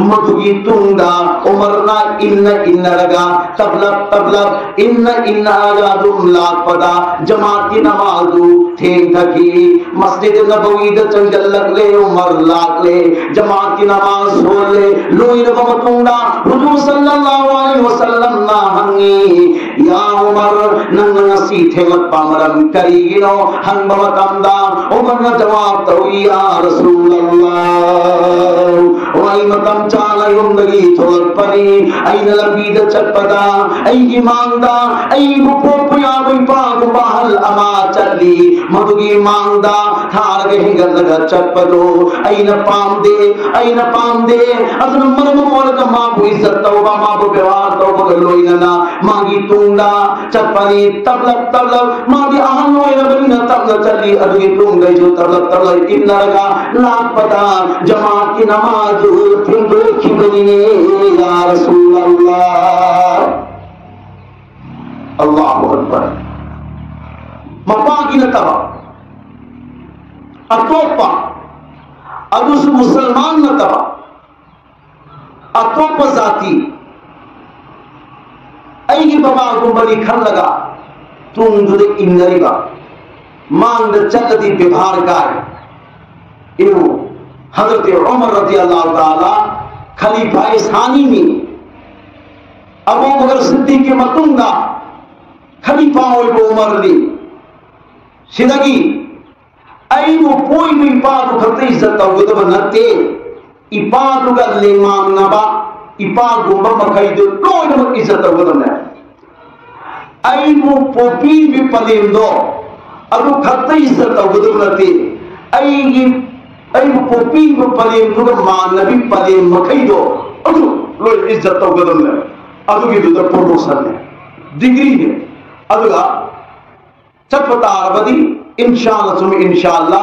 ꯃꯗꯨꯒꯤ ꯇꯨꯡꯗ ꯎꯃꯔꯅ ꯏꯟꯅ ꯏꯟꯅꯔꯒ ꯇꯞꯂꯞ ꯇꯞꯂꯞ ꯏꯟꯅ ꯏꯟꯅꯔꯒ ꯑꯗꯨꯝ ꯂꯥꯛꯄꯗ ꯖꯃꯥꯠꯀꯤ ꯅꯃꯥꯖꯗꯨ ꯊꯦꯡꯊꯈꯤ꯫ ꯃꯁꯖꯤꯗ ꯅꯕꯋꯤꯗ ꯆꯪꯁꯤꯜꯂꯛꯂꯦ, ꯎꯃꯔ ꯂꯥꯛꯂꯦ, ꯖꯃꯥꯠꯀꯤ ꯅꯃꯥꯖ ꯁꯣꯜꯂꯦ꯫ ꯂꯣꯏꯔꯕ ꯃꯇꯨꯡꯗ ꯍꯨꯖꯨꯔ ꯁꯜꯂꯜꯂꯥꯍꯨ ꯑꯂꯩꯍꯤ ꯋꯁꯜꯂꯝꯅ ꯍꯪꯉꯤ, "ꯌꯥ ꯎꯃꯔ, ꯅꯪꯅ ꯉꯁꯤ ꯊꯦꯡꯂꯛꯄ ꯃꯔꯝ ꯀꯔꯤꯒꯤꯅꯣ?" ꯍꯪꯕ ꯃꯇꯝꯗ ꯎꯃꯔꯅ ꯖꯋꯥꯕ ꯇꯧꯏ, "ꯌꯥ ꯔꯁꯨꯂꯜꯂꯥꯍ, ꯑꯣ ꯑꯩ ꯃꯇꯝ ꯆꯥꯅ ꯌꯨꯝꯗꯒꯤ ꯊꯣꯛꯂꯛꯄꯅꯤ꯫ ꯑꯩꯅ ꯂꯝꯕꯤꯗ ꯆꯠꯄꯗ ꯑꯩꯒꯤ ꯃꯥꯡꯗ ꯑꯩꯕꯨ ꯄꯣꯛꯄ ꯌꯥꯕ ꯏꯄꯥꯒꯨꯝꯕ ꯑꯍꯜ ꯑꯃ ꯆꯠꯂꯤ꯫ ꯃꯗꯨꯒꯤ ꯃꯥꯡꯗ ꯊꯥꯔꯒ ꯍꯦꯟꯒꯠꯂꯒ ꯆꯠꯄꯗꯣ ꯑꯩꯅ ꯄꯥꯝꯗꯦ, ꯑꯩꯅ ꯄꯥꯝꯗꯦ꯫ ꯑꯗꯨꯅ ꯃꯔꯝ ꯑꯣꯏꯔꯒ ꯃꯥꯕꯨ ꯏꯖꯠ ꯇꯧꯕ, ꯃꯥꯕꯨ ꯕꯦꯕꯥꯔ ꯇꯧꯕꯒ ꯂꯣꯏꯅꯅ ꯃꯥꯒꯤ ꯇꯨꯡꯗ ꯆꯠꯄꯅꯤ꯫ ꯇꯞꯂꯞ ꯇꯞꯂꯞ, ꯃꯥꯗꯤ ꯑꯍꯜ ꯑꯣꯏꯔꯕꯅꯤꯅ ꯇꯞꯅ ꯆꯠꯂꯤ꯫ ꯑꯗꯨꯒꯤ ꯇꯨꯡꯗꯩꯁꯨ ꯇꯞꯂꯞ ꯇꯞꯂꯞ ꯏꯟꯅꯔꯒ ꯂꯥꯛꯄꯗ ꯖꯃꯥꯠꯀꯤ ꯅꯃꯥꯖꯗꯨ ꯊꯦꯡꯗꯣꯛꯈꯤꯕꯅꯤꯅꯦ, ꯌꯥ ꯔꯁꯨꯂꯜꯂꯥꯍ꯫ ꯑꯜꯂꯥꯍꯨ ꯑꯛꯕꯔ꯫ ꯃꯄꯥꯒꯤ ꯅꯠꯇꯕ, ꯑꯇꯣꯞꯄ, ꯑꯗꯨꯁꯨ ꯃꯨꯁꯜꯃꯥꯟ ꯅꯠꯇꯕ, ꯑꯇꯣꯞꯄ ꯖꯥꯇꯤ, ꯑꯩꯒꯤ ꯕꯕꯥꯒꯨꯝꯕꯅꯤ ꯈꯜꯂꯒ ꯇꯨꯡꯗꯨꯗ ꯏꯟꯅꯔꯤꯕ, ꯃꯥꯡꯗ ꯆꯠꯂꯗꯤ ꯕꯦꯕꯥꯔ ꯀꯥꯏ꯫ ꯏꯕꯨ ꯍꯖꯔꯠ ꯎꯃꯔ ꯔꯗꯤꯌꯜꯂꯥꯍꯨ ꯇꯥꯂꯥ ꯈꯂꯤꯐꯥ ꯁꯥꯅꯤꯅꯤ꯫ ꯑꯕꯨ ꯕꯀꯔ ꯁꯤꯗꯤꯛꯀꯤ ꯃꯇꯨꯡꯗ ꯈꯂꯤꯐꯥ ꯑꯣꯏꯕ ꯎꯃꯔꯅꯤ꯫ ꯁꯤꯗꯒꯤ ꯑꯩꯕꯨ ꯄꯣꯛꯏꯕ ꯏꯄꯥꯗꯨ ꯈꯛꯇ ꯏꯖꯠ ꯇꯧꯒꯗꯕ ꯅꯠꯇꯦ, ꯏꯄꯥꯗꯨꯒ ꯂꯦꯡꯃꯥꯟꯅꯕ ꯏꯄꯥꯒꯨꯝꯕ ꯃꯈꯩꯗꯨ ꯂꯣꯏꯅꯃꯛ ꯏꯖꯠ ꯇꯧꯒꯗꯕꯅꯦ꯫ ꯑꯩꯕꯨ ꯄꯣꯛꯄꯤꯕ ꯄꯂꯦꯝꯗꯣ ꯑꯗꯨ ꯈꯛꯇ ꯏꯖꯠ ꯇꯧꯒꯗꯕ ꯅꯠꯇꯦ, ꯑꯩꯒꯤ ꯑꯩꯕꯨ ꯄꯣꯛꯄꯤꯕ ꯄꯂꯦꯝꯗꯨꯒ ꯃꯥꯟꯅꯕꯤ ꯄꯂꯦꯝ ꯃꯈꯩꯗꯣ ꯑꯗꯨ ꯂꯣꯏ ꯏꯖꯠ ꯇꯧꯒꯗꯕꯅꯦ꯫ ꯑꯗꯨꯒꯤꯗꯨꯗ ꯄ꯭ꯔꯣꯃꯣꯁꯟꯅꯦ, ꯗꯤꯒ꯭ꯔꯤꯅꯦ꯫ ꯑꯗꯨꯒ ꯆꯠꯄ ꯇꯥꯔꯕꯗꯤ ꯏꯟꯁꯥꯜꯂꯥ ꯁꯨꯝ ꯏꯟꯁꯥꯜꯂꯥ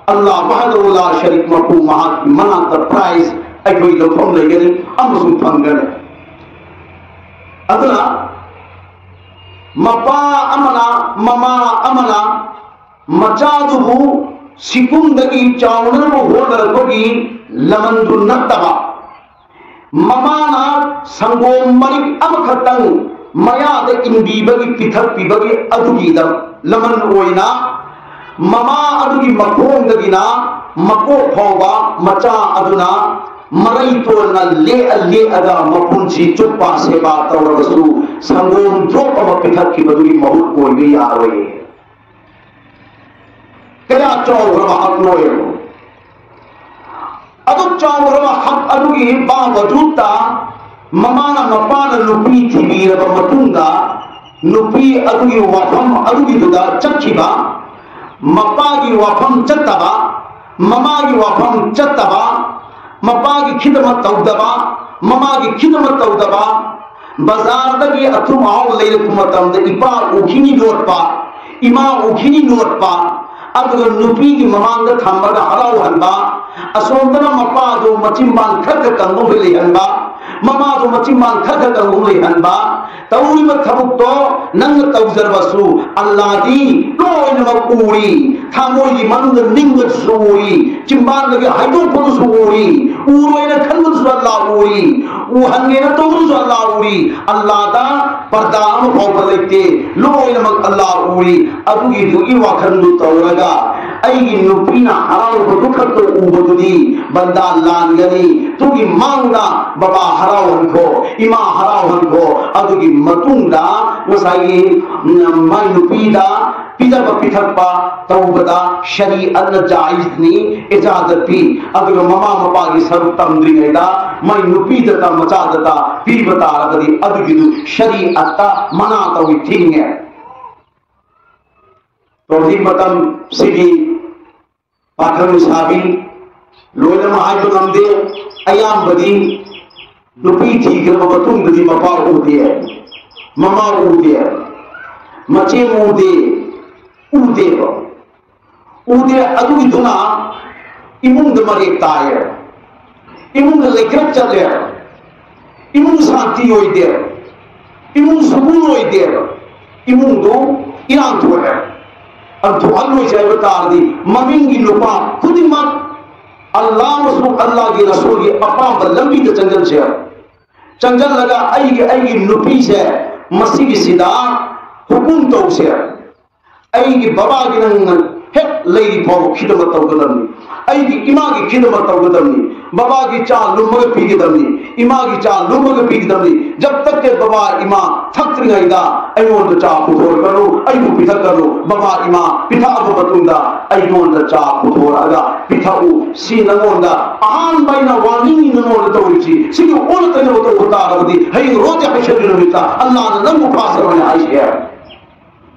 ꯑꯜꯂꯥꯍ ꯋꯥꯍꯗꯍꯨ ꯂꯥ ꯁꯔꯤꯛ ꯃꯄꯨ ꯃꯍꯥꯛꯀꯤ ꯃꯅꯥꯛꯇ ꯄ꯭ꯔꯥꯏꯖ ꯑꯩꯈꯣꯏ ꯂꯧꯐꯝ ꯂꯩꯒꯅꯤ ꯑꯃꯁꯨꯡ ꯐꯪꯒꯅꯤ꯫ ꯑꯗꯨꯅ ꯃꯄꯥ ꯑꯃꯅ, ꯃꯃꯥ ꯑꯃꯅ ꯃꯆꯥꯗꯨꯕꯨ ꯁꯤꯀꯨꯝꯗꯒꯤ ꯆꯥꯎꯅꯅꯕ ꯍꯣꯠꯅꯔꯛꯄꯒꯤ ꯂꯃꯟꯗꯨ ꯅꯠꯇꯕ, ꯃꯃꯥꯅ ꯁꯪꯒꯣꯝ ꯃꯔꯤꯛ ꯑꯃꯈꯛꯇꯪ ꯃꯌꯥꯗ ꯏꯟꯕꯤꯕꯒꯤ, ꯄꯤꯊꯛꯄꯤꯕꯒꯤ ꯑꯗꯨꯒꯤꯗ ꯂꯃꯟ ꯑꯣꯏꯅ ꯃꯃꯥ ꯑꯗꯨꯒꯤ ꯃꯈꯣꯡꯗꯒꯤꯅ ꯃꯀꯣꯛ ꯐꯥꯎꯕ ꯃꯆꯥ ꯑꯗꯨꯅ ꯃꯔꯩ ꯇꯣꯟꯅ ꯂꯦꯛꯑ ꯂꯦꯛꯑꯒ ꯃꯄꯨꯟꯁꯤ ꯆꯨꯞꯄ ꯁꯦꯕꯥ ꯇꯧꯔꯕꯁꯨ ꯁꯪꯒꯣꯝ ꯗ꯭ꯔꯣꯞ ꯑꯃ ꯄꯤꯊꯛꯈꯤꯕꯗꯨꯒꯤ ꯃꯍꯨꯠ ꯑꯣꯏꯕ ꯌꯥꯔꯣꯏ꯫ ꯀꯌꯥ ꯆꯥꯎꯈ꯭ꯔꯕ ꯍꯛꯅꯣ ꯌꯦꯡꯉꯣ꯫ ꯑꯗꯨ ꯆꯥꯎꯈ꯭ꯔꯕ ꯍꯛ ꯑꯗꯨꯒꯤ ꯕꯥꯕꯖꯨꯠꯇ ꯃꯃꯥꯅ, ꯃꯄꯥꯅ ꯅꯨꯄꯤ ꯊꯤꯕꯤꯔꯕ ꯃꯇꯨꯡꯗ ꯅꯨꯄꯤ ꯑꯗꯨꯒꯤ ꯋꯥꯐꯝ ꯑꯗꯨꯒꯤꯗꯨꯗ ꯆꯠꯈꯤꯕ, ꯃꯄꯥꯒꯤ ꯋꯥꯐꯝ ꯆꯠꯇꯕ, ꯃꯃꯥꯒꯤ ꯋꯥꯐꯝ ꯆꯠꯇꯕ, ꯃꯄꯥꯒꯤ ꯈꯤꯗꯃꯛ ꯇꯧꯗꯕ, ꯃꯃꯥꯒꯤ ꯈꯤꯗꯃꯛ ꯇꯧꯗꯕ, ꯕꯖꯥꯔꯗꯒꯤ ꯑꯊꯨꯝ ꯑꯍꯥꯎ ꯂꯩꯔꯛꯄ ꯃꯇꯝꯗ ꯏꯄꯥ ꯎꯈꯤꯅꯤ ꯂꯣꯠꯄ, ꯏꯃꯥ ꯎꯈꯤꯅꯤ ꯂꯣꯠꯄ, ꯑꯗꯨꯒ ꯅꯨꯄꯤꯒꯤ ꯃꯃꯥꯡꯗ ꯊꯝꯃꯒ ꯍꯔꯥꯎꯍꯟꯕ, ꯑꯁꯣꯝꯗꯅ ꯃꯄꯥꯗꯣ ꯃꯆꯤꯟꯕꯥꯟ ꯈꯔ ꯈꯔ ꯀꯪꯕ ꯂꯩꯍꯟꯕ, ꯃꯃꯥꯗꯣ ꯃꯆꯤꯟꯕꯥꯟ ꯈꯔ ꯈꯔ ꯀꯪꯕ ꯂꯩꯍꯟꯕ꯫ ꯇꯧꯔꯤꯕ ꯊꯕꯛꯇꯣ ꯅꯪꯅ ꯇꯧꯖꯔꯕꯁꯨ ꯑꯜꯂꯥꯗꯤ ꯂꯣꯏꯅꯃꯛ ꯎꯔꯤ꯫ ꯊꯃꯣꯏꯒꯤ ꯃꯅꯨꯡꯗ ꯅꯤꯡꯕꯗꯨꯁꯨ ꯎꯔꯤ, ꯆꯤꯝꯕꯥꯟꯗꯒꯤ ꯍꯥꯏꯗꯣꯛꯄꯗꯨꯁꯨ ꯎꯔꯤ, ꯎꯔꯣꯏꯅ ꯈꯟꯕꯗꯨꯁꯨ ꯑꯜꯂꯥ ꯎꯔꯤ, ꯎꯍꯟꯒꯦꯅ ꯇꯧꯕꯗꯨꯁꯨ ꯑꯜꯂꯥ ꯎꯔꯤ꯫ ꯑꯜꯂꯥꯗ ꯄꯔꯗꯥ ꯑꯃ ꯐꯥꯎꯕ ꯂꯩꯇꯦ, ꯂꯣꯏꯅꯃꯛ ꯑꯜꯂꯥ ꯎꯔꯤ꯫ ꯑꯗꯨꯒꯤꯗꯨꯒꯤ ꯋꯥꯈꯜꯗꯨ ꯇꯧꯔꯒ ꯑꯩꯒꯤ ꯅꯨꯄꯤꯅ ꯍꯔꯥꯎꯕꯗꯨ ꯈꯛꯇ ꯎꯕꯗꯨꯗꯤ ꯕꯟꯗꯥ ꯂꯥꯟꯒꯅꯤ꯫ ꯑꯗꯨꯒꯤ ꯃꯥꯡꯗ ꯕꯕꯥ ꯍꯔꯥꯎꯍꯟꯈꯣ, ꯏꯃꯥ ꯍꯔꯥꯎꯍꯟꯈꯣ꯫ ꯑꯗꯨꯒꯤ ꯃꯇꯨꯡꯗ ꯉꯁꯥꯏꯒꯤ, ꯎꯝ, ꯃꯥꯏ ꯅꯨꯄꯤꯗ ꯄꯤꯖꯕ ꯄꯤꯊꯛꯄ ꯇꯧꯕꯗ ꯁꯔꯤꯑꯠꯅ ꯖꯥꯏꯖꯅꯤ, ꯏꯖꯥꯖꯠ ꯄꯤ꯫ ꯑꯗꯨꯒ ꯃꯃꯥ ꯃꯄꯥꯒꯤ ꯁꯔꯨꯛ ꯇꯝꯗ꯭ꯔꯤꯉꯩꯗ ꯃꯥꯏ ꯅꯨꯄꯤꯗꯇ ꯃꯆꯥꯗꯇ ꯄꯤꯕ ꯇꯥꯔꯒꯗꯤ ꯑꯗꯨꯒꯤꯗꯨ ꯁꯔꯤꯑꯠꯇ ꯃꯅꯥ ꯇꯧꯏ, ꯊꯤꯡꯉꯦ꯫ ꯍꯧꯖꯤꯛ ꯃꯇꯝꯁꯤꯒꯤ ꯄꯥꯈꯪ ꯂꯩꯁꯥꯕꯤ ꯂꯣꯏꯅꯃꯛ ꯍꯥꯏꯕ ꯉꯝꯗꯦ꯫ ꯑꯌꯥꯝꯕꯗꯤ ꯅꯨꯄꯤ ꯊꯤꯈ꯭ꯔꯕ ꯃꯇꯨꯡꯗꯗꯤ ꯃꯄꯥ ꯎꯗꯦ, ꯃꯃꯥ ꯎꯗꯦ, ꯃꯆꯦ ꯎꯗꯦ, ꯎꯗꯦꯕ꯫ ꯎꯗꯦ꯫ ꯑꯗꯨꯒꯤꯗꯨꯅ ꯏꯃꯨꯡꯗ ꯃꯔꯦꯛ ꯇꯥꯏꯌꯦ, ꯏꯃꯨꯡꯗ ꯂꯩꯈ꯭ꯔꯞ ꯆꯠꯂꯦ, ꯏꯃꯨꯡ ꯁꯥꯟꯇꯤ ꯑꯣꯏꯗꯦ, ꯏꯃꯨꯡ ꯁꯨꯒꯨꯟ ꯑꯣꯏꯗꯦꯕ, ꯏꯃꯨꯡꯗꯨ ꯏꯔꯥꯡ ꯊꯣꯛꯑꯦ꯫ ꯑꯗꯨ ꯊꯣꯛꯍꯜꯂꯣꯏꯁꯦ ꯍꯥꯏꯕ ꯇꯥꯔꯗꯤ ꯃꯃꯤꯡꯒꯤ ꯅꯨꯄꯥ ꯈꯨꯗꯤꯡꯃꯛ ꯑꯜꯂꯥꯍ ꯑꯃꯁꯨꯡ ꯑꯜꯂꯥꯍꯒꯤ ꯔꯁꯨꯜꯒꯤ ꯑꯄꯥꯝꯕ ꯂꯝꯕꯤꯗ ꯆꯪꯁꯤꯟꯁꯦ꯫ ꯆꯪꯁꯤꯜꯂꯒ ꯑꯩꯒꯤ, ꯑꯩꯒꯤ ꯅꯨꯄꯤꯁꯦ ꯃꯁꯤꯒꯤꯁꯤꯗ ꯍꯨꯀꯨꯝ ꯇꯧꯁꯦ꯫ ꯑꯩꯒꯤ ꯕꯕꯥꯒꯤ ꯅꯪꯅ ꯍꯦꯛ ꯂꯩꯔꯤ ꯐꯥꯎꯕ ꯈꯤꯗꯃꯛ ꯇꯧꯒꯗꯕꯅꯤ꯫ ꯑꯩꯒꯤ ꯏꯃꯥꯒꯤ ꯈꯤꯗꯃꯛ ꯇꯧꯒꯗꯕꯅꯤ꯫ ꯕꯕꯥꯒꯤ ꯆꯥ ꯂꯨꯝꯃꯒ ꯄꯤꯒꯗꯕꯅꯤ, ꯏꯃꯥꯒꯤ ꯆꯥ ꯂꯨꯝꯃꯒ ꯄꯤꯒꯗꯕꯅꯤ꯫ ꯖꯕ ꯇꯛ ꯀꯦ ꯕꯕꯥ ꯏꯃꯥ ꯊꯛꯇ꯭ꯔꯤꯉꯩꯗ ꯑꯩꯉꯣꯟꯗ ꯆꯥ ꯄꯨꯊꯣꯔꯛꯀꯅꯨ, ꯑꯩꯕꯨ ꯄꯤꯊꯛꯀꯅꯨ꯫ ꯕꯕꯥ ꯏꯃꯥ ꯄꯤꯊꯛꯑꯕ ꯃꯇꯨꯡꯗ ꯑꯩꯉꯣꯟꯗ ꯆꯥ ꯄꯨꯊꯣꯔꯛꯑꯒ ꯄꯤꯊꯛꯎ꯫ ꯁꯤ ꯅꯉꯣꯟꯗ ꯑꯍꯥꯟꯕ ꯑꯩꯅ ꯋꯥꯔꯅꯤꯡꯅꯤ ꯅꯉꯣꯟꯗ ꯇꯧꯔꯤꯁꯤ꯫ ꯁꯤꯒꯤ ꯑꯣꯟꯅ ꯇꯩꯅꯕ ꯇꯧꯕ ꯇꯥꯔꯒꯗꯤ ꯍꯌꯦꯡ ꯔꯣꯖ ꯍꯩꯁꯔꯒꯤ ꯅꯨꯃꯤꯠꯇ ꯑꯜꯂꯥꯍꯅ ꯅꯪꯕꯨ ꯐꯥꯁꯔꯣꯏ ꯍꯥꯏꯁꯦ꯫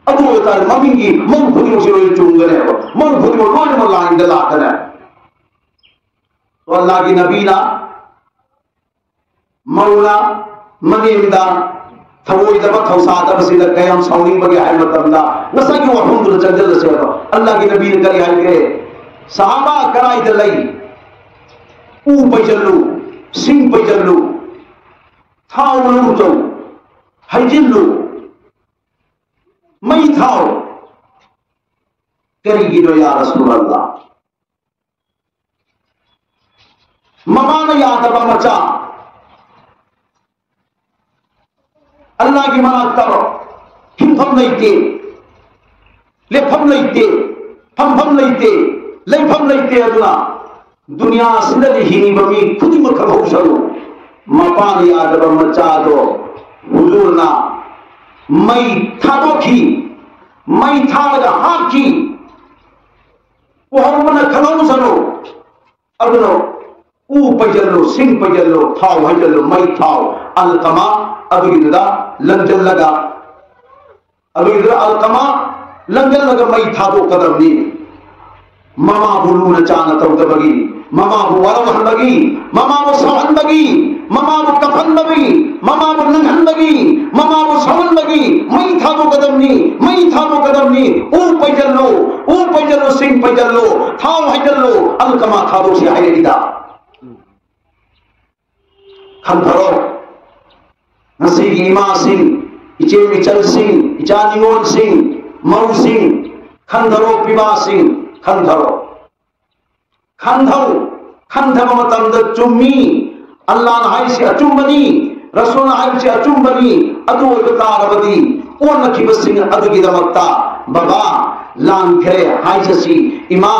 ꯑꯗꯨ ꯑꯣꯏꯕ ꯇꯥꯔꯗꯤ ꯃꯃꯤꯡꯒꯤ ꯃꯧ ꯈꯨꯗꯤꯡꯃꯛꯁꯤ ꯂꯣꯏꯅ ꯆꯨꯝꯒꯅꯦꯕ, ꯃꯧ ꯈꯨꯗꯤꯡꯃꯛ ꯂꯣꯏꯅꯃꯛ ꯂꯥꯏꯟꯗ ꯂꯥꯛꯀꯅꯦ꯫ ꯑꯜꯂꯥꯍꯒꯤ ꯅꯕꯤꯅ ꯃꯧꯅ ꯃꯅꯦꯝꯗ ꯊꯧꯑꯣꯏꯗꯕ ꯊꯧꯁꯥꯗꯕꯁꯤꯗ ꯀꯌꯥꯝ ꯁꯥꯎꯅꯤꯡꯕꯒꯦ ꯍꯥꯏꯕ ꯃꯇꯝꯗ, ꯉꯁꯥꯏꯒꯤ ꯋꯥꯐꯝꯗꯨꯗ ꯆꯪꯁꯤꯜꯂꯁꯦꯕ꯫ ꯑꯜꯂꯥꯍꯒꯤ ꯅꯕꯤꯅ ꯀꯔꯤ ꯍꯥꯏꯒꯦ? ꯁꯍꯥꯕꯥ ꯀꯗꯥꯏꯗ ꯂꯩ? ꯎ ꯄꯩꯖꯜꯂꯨ, ꯁꯤꯡ ꯄꯩꯖꯜꯂꯨ, ꯊꯥꯎ ꯂꯧꯔꯨ ꯆꯧ, ꯍꯩꯖꯤꯜꯂꯨ, ꯃꯩ ꯊꯥꯎ꯫ ꯀꯔꯤꯒꯤꯅꯣ ꯌꯥ ꯔꯁꯨꯂꯜꯂꯥ? ꯃꯃꯥꯅ ꯌꯥꯗꯕ ꯃꯆꯥ꯫ ꯑꯜꯂꯥꯍꯒꯤ ꯃꯅꯥꯛꯇ ꯍꯤꯡꯐꯝ ꯂꯩꯇꯦ, ꯂꯦꯞꯐꯝ ꯂꯩꯇꯦ, ꯐꯝꯐꯝ ꯂꯩꯇꯦ, ꯂꯩꯐꯝ ꯂꯩꯇꯦ꯫ ꯑꯗꯨꯅ ꯗꯨꯅꯤꯌꯥꯁꯤꯗꯗꯤ ꯍꯤꯡꯉꯤꯕ ꯃꯤ ꯈꯨꯗꯤꯡꯃꯛ ꯈꯪꯍꯧꯁꯅꯨ, ꯃꯄꯥꯅ ꯌꯥꯗꯕ ꯃꯆꯥꯗꯣ ꯍꯨꯖꯨꯔꯅ ꯃꯩ ꯊꯥꯗꯣꯛꯈꯤ, ꯃꯩ ꯊꯥꯔꯒ ꯍꯥꯠꯈꯤ꯫ ꯎꯍꯧꯕꯅ ꯈꯪꯍꯧꯁꯅꯨ꯫ ꯑꯗꯨꯅ ꯎ ꯄꯩꯖꯜꯂꯨ, ꯁꯤꯡ ꯄꯩꯖꯜꯂꯨ, ꯊꯥꯎ ꯍꯩꯖꯜꯂꯨ, ꯃꯩ ꯊꯥꯎ꯫ ꯑꯜꯀꯃꯥ ꯑꯗꯨꯒꯤꯗꯨꯗ ꯂꯪꯖꯜꯂꯒ, ꯑꯗꯨꯒꯤꯗꯨꯗ ꯑꯜꯀꯃꯥ ꯂꯪꯖꯜꯂꯒ ꯃꯩ ꯊꯥꯗꯣꯛꯀꯗꯕꯅꯤ꯫ ꯃꯃꯥꯕꯨ ꯂꯨꯅ ꯆꯥꯅ ꯇꯧꯗꯕꯒꯤ, ꯃꯃꯥꯕꯨ ꯋꯥꯔꯧꯍꯟꯕꯒꯤ, ꯃꯃꯥꯕꯨ ꯁꯥꯎꯍꯟꯕꯒꯤ, ꯃꯃꯥꯕꯨ ꯀꯞꯍꯟꯕꯒꯤ, ꯃꯃꯥꯕꯨ ꯅꯪꯍꯟꯕꯒꯤ, ꯃꯃꯥꯕꯨ ꯁꯥꯎꯍꯟꯕꯒꯤ ꯃꯩ ꯊꯥꯗꯣꯛꯀꯗꯕꯅꯤ, ꯃꯩ ꯊꯥꯗꯣꯛꯀꯗꯕꯅꯤ꯫ ꯎ ꯄꯩꯖꯜꯂꯨ, ꯎ ꯄꯩꯖꯜꯂꯨ, ꯁꯤꯡ ꯄꯩꯖꯜꯂꯨ, ꯊꯥꯎ ꯍꯩꯖꯜꯂꯨ, ꯑꯜꯀꯃꯥ ꯊꯥꯗꯣꯛꯁꯤ ꯍꯥꯏꯔꯛꯏꯗ꯫ ꯈꯟꯊꯔꯣ꯫ ꯉꯁꯤꯒꯤ ꯏꯃꯥꯁꯤꯡ, ꯏꯆꯦ ꯏꯆꯜꯁꯤꯡ, ꯏꯆꯥ ꯅꯤꯉꯣꯜꯁꯤꯡ, ꯃꯧꯁꯤꯡ, ꯈꯟꯊꯔꯣ꯫ ꯄꯤꯕꯥꯁꯤꯡ, ꯈꯟꯊꯔꯣ꯫ ꯈꯟꯊꯧ꯫ ꯈꯟꯊꯕ ꯃꯇꯝꯗ ꯆꯨꯝꯃꯤ, ꯑꯜꯂꯥꯍꯅ ꯍꯥꯏꯔꯤꯁꯤ ꯑꯆꯨꯝꯕꯅꯤ, ꯔꯁꯨꯜꯅ ꯍꯥꯏꯔꯤꯁꯤ ꯑꯆꯨꯝꯕꯅꯤ꯫ ꯑꯗꯨ ꯑꯣꯏꯕ ꯇꯥꯔꯕꯗꯤ ꯑꯣꯟꯅꯈꯤꯕꯁꯤꯡ ꯑꯗꯨꯒꯤꯗꯃꯛꯇ ꯕꯕꯥ ꯂꯥꯟꯈ꯭ꯔꯦ ꯍꯥꯏꯖꯁꯤ, ꯏꯃꯥ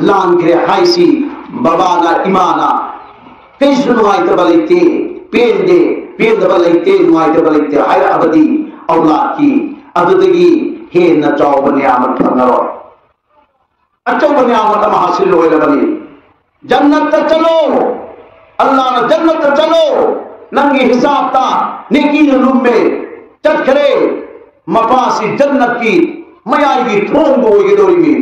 ꯂꯥꯟꯈ꯭ꯔꯦ ꯍꯥꯏꯁꯤ꯫ ꯕꯕꯥꯅ, ꯏꯃꯥꯅ ꯀꯩꯁꯨ ꯅꯨꯡꯉꯥꯏꯇꯕ ꯂꯩꯇꯦ, ꯄꯦꯟꯗꯦ, ꯄꯦꯟꯗꯕ ꯂꯩꯇꯦ, ꯅꯨꯡꯉꯥꯏꯇꯕ ꯂꯩꯇꯦ ꯍꯥꯏꯔꯛꯑꯕꯗꯤ ꯑꯧꯂꯥꯗꯀꯤ ꯑꯗꯨꯗꯒꯤ ꯍꯦꯟꯅ ꯆꯥꯎꯕ ꯅꯤꯌꯥꯃꯠ ꯐꯪꯉꯔꯣꯏ꯫ ꯑꯆꯧꯕ ꯅꯤꯌꯥꯃꯠ ꯑꯃ ꯍꯥꯁꯤꯜ ꯑꯣꯏꯔꯕꯅꯤ꯫ ꯖꯟꯅꯠꯇ ꯆꯠꯂꯣ, ꯑꯜꯂꯥꯍꯅ ꯖꯟꯅꯠꯇ ꯆꯠꯂꯣ, ꯅꯪꯒꯤ ꯍꯤꯁꯥꯕꯇ ꯅꯦꯀꯤꯅ ꯂꯨꯝꯃꯦ, ꯆꯠꯈ꯭ꯔꯦ꯫ ꯃꯄꯥꯁꯤ ꯖꯟꯅꯠꯀꯤ ꯃꯌꯥꯏꯒꯤ ꯊꯣꯡꯗꯨ ꯑꯣꯏꯒꯗꯧꯔꯤꯃꯤ꯫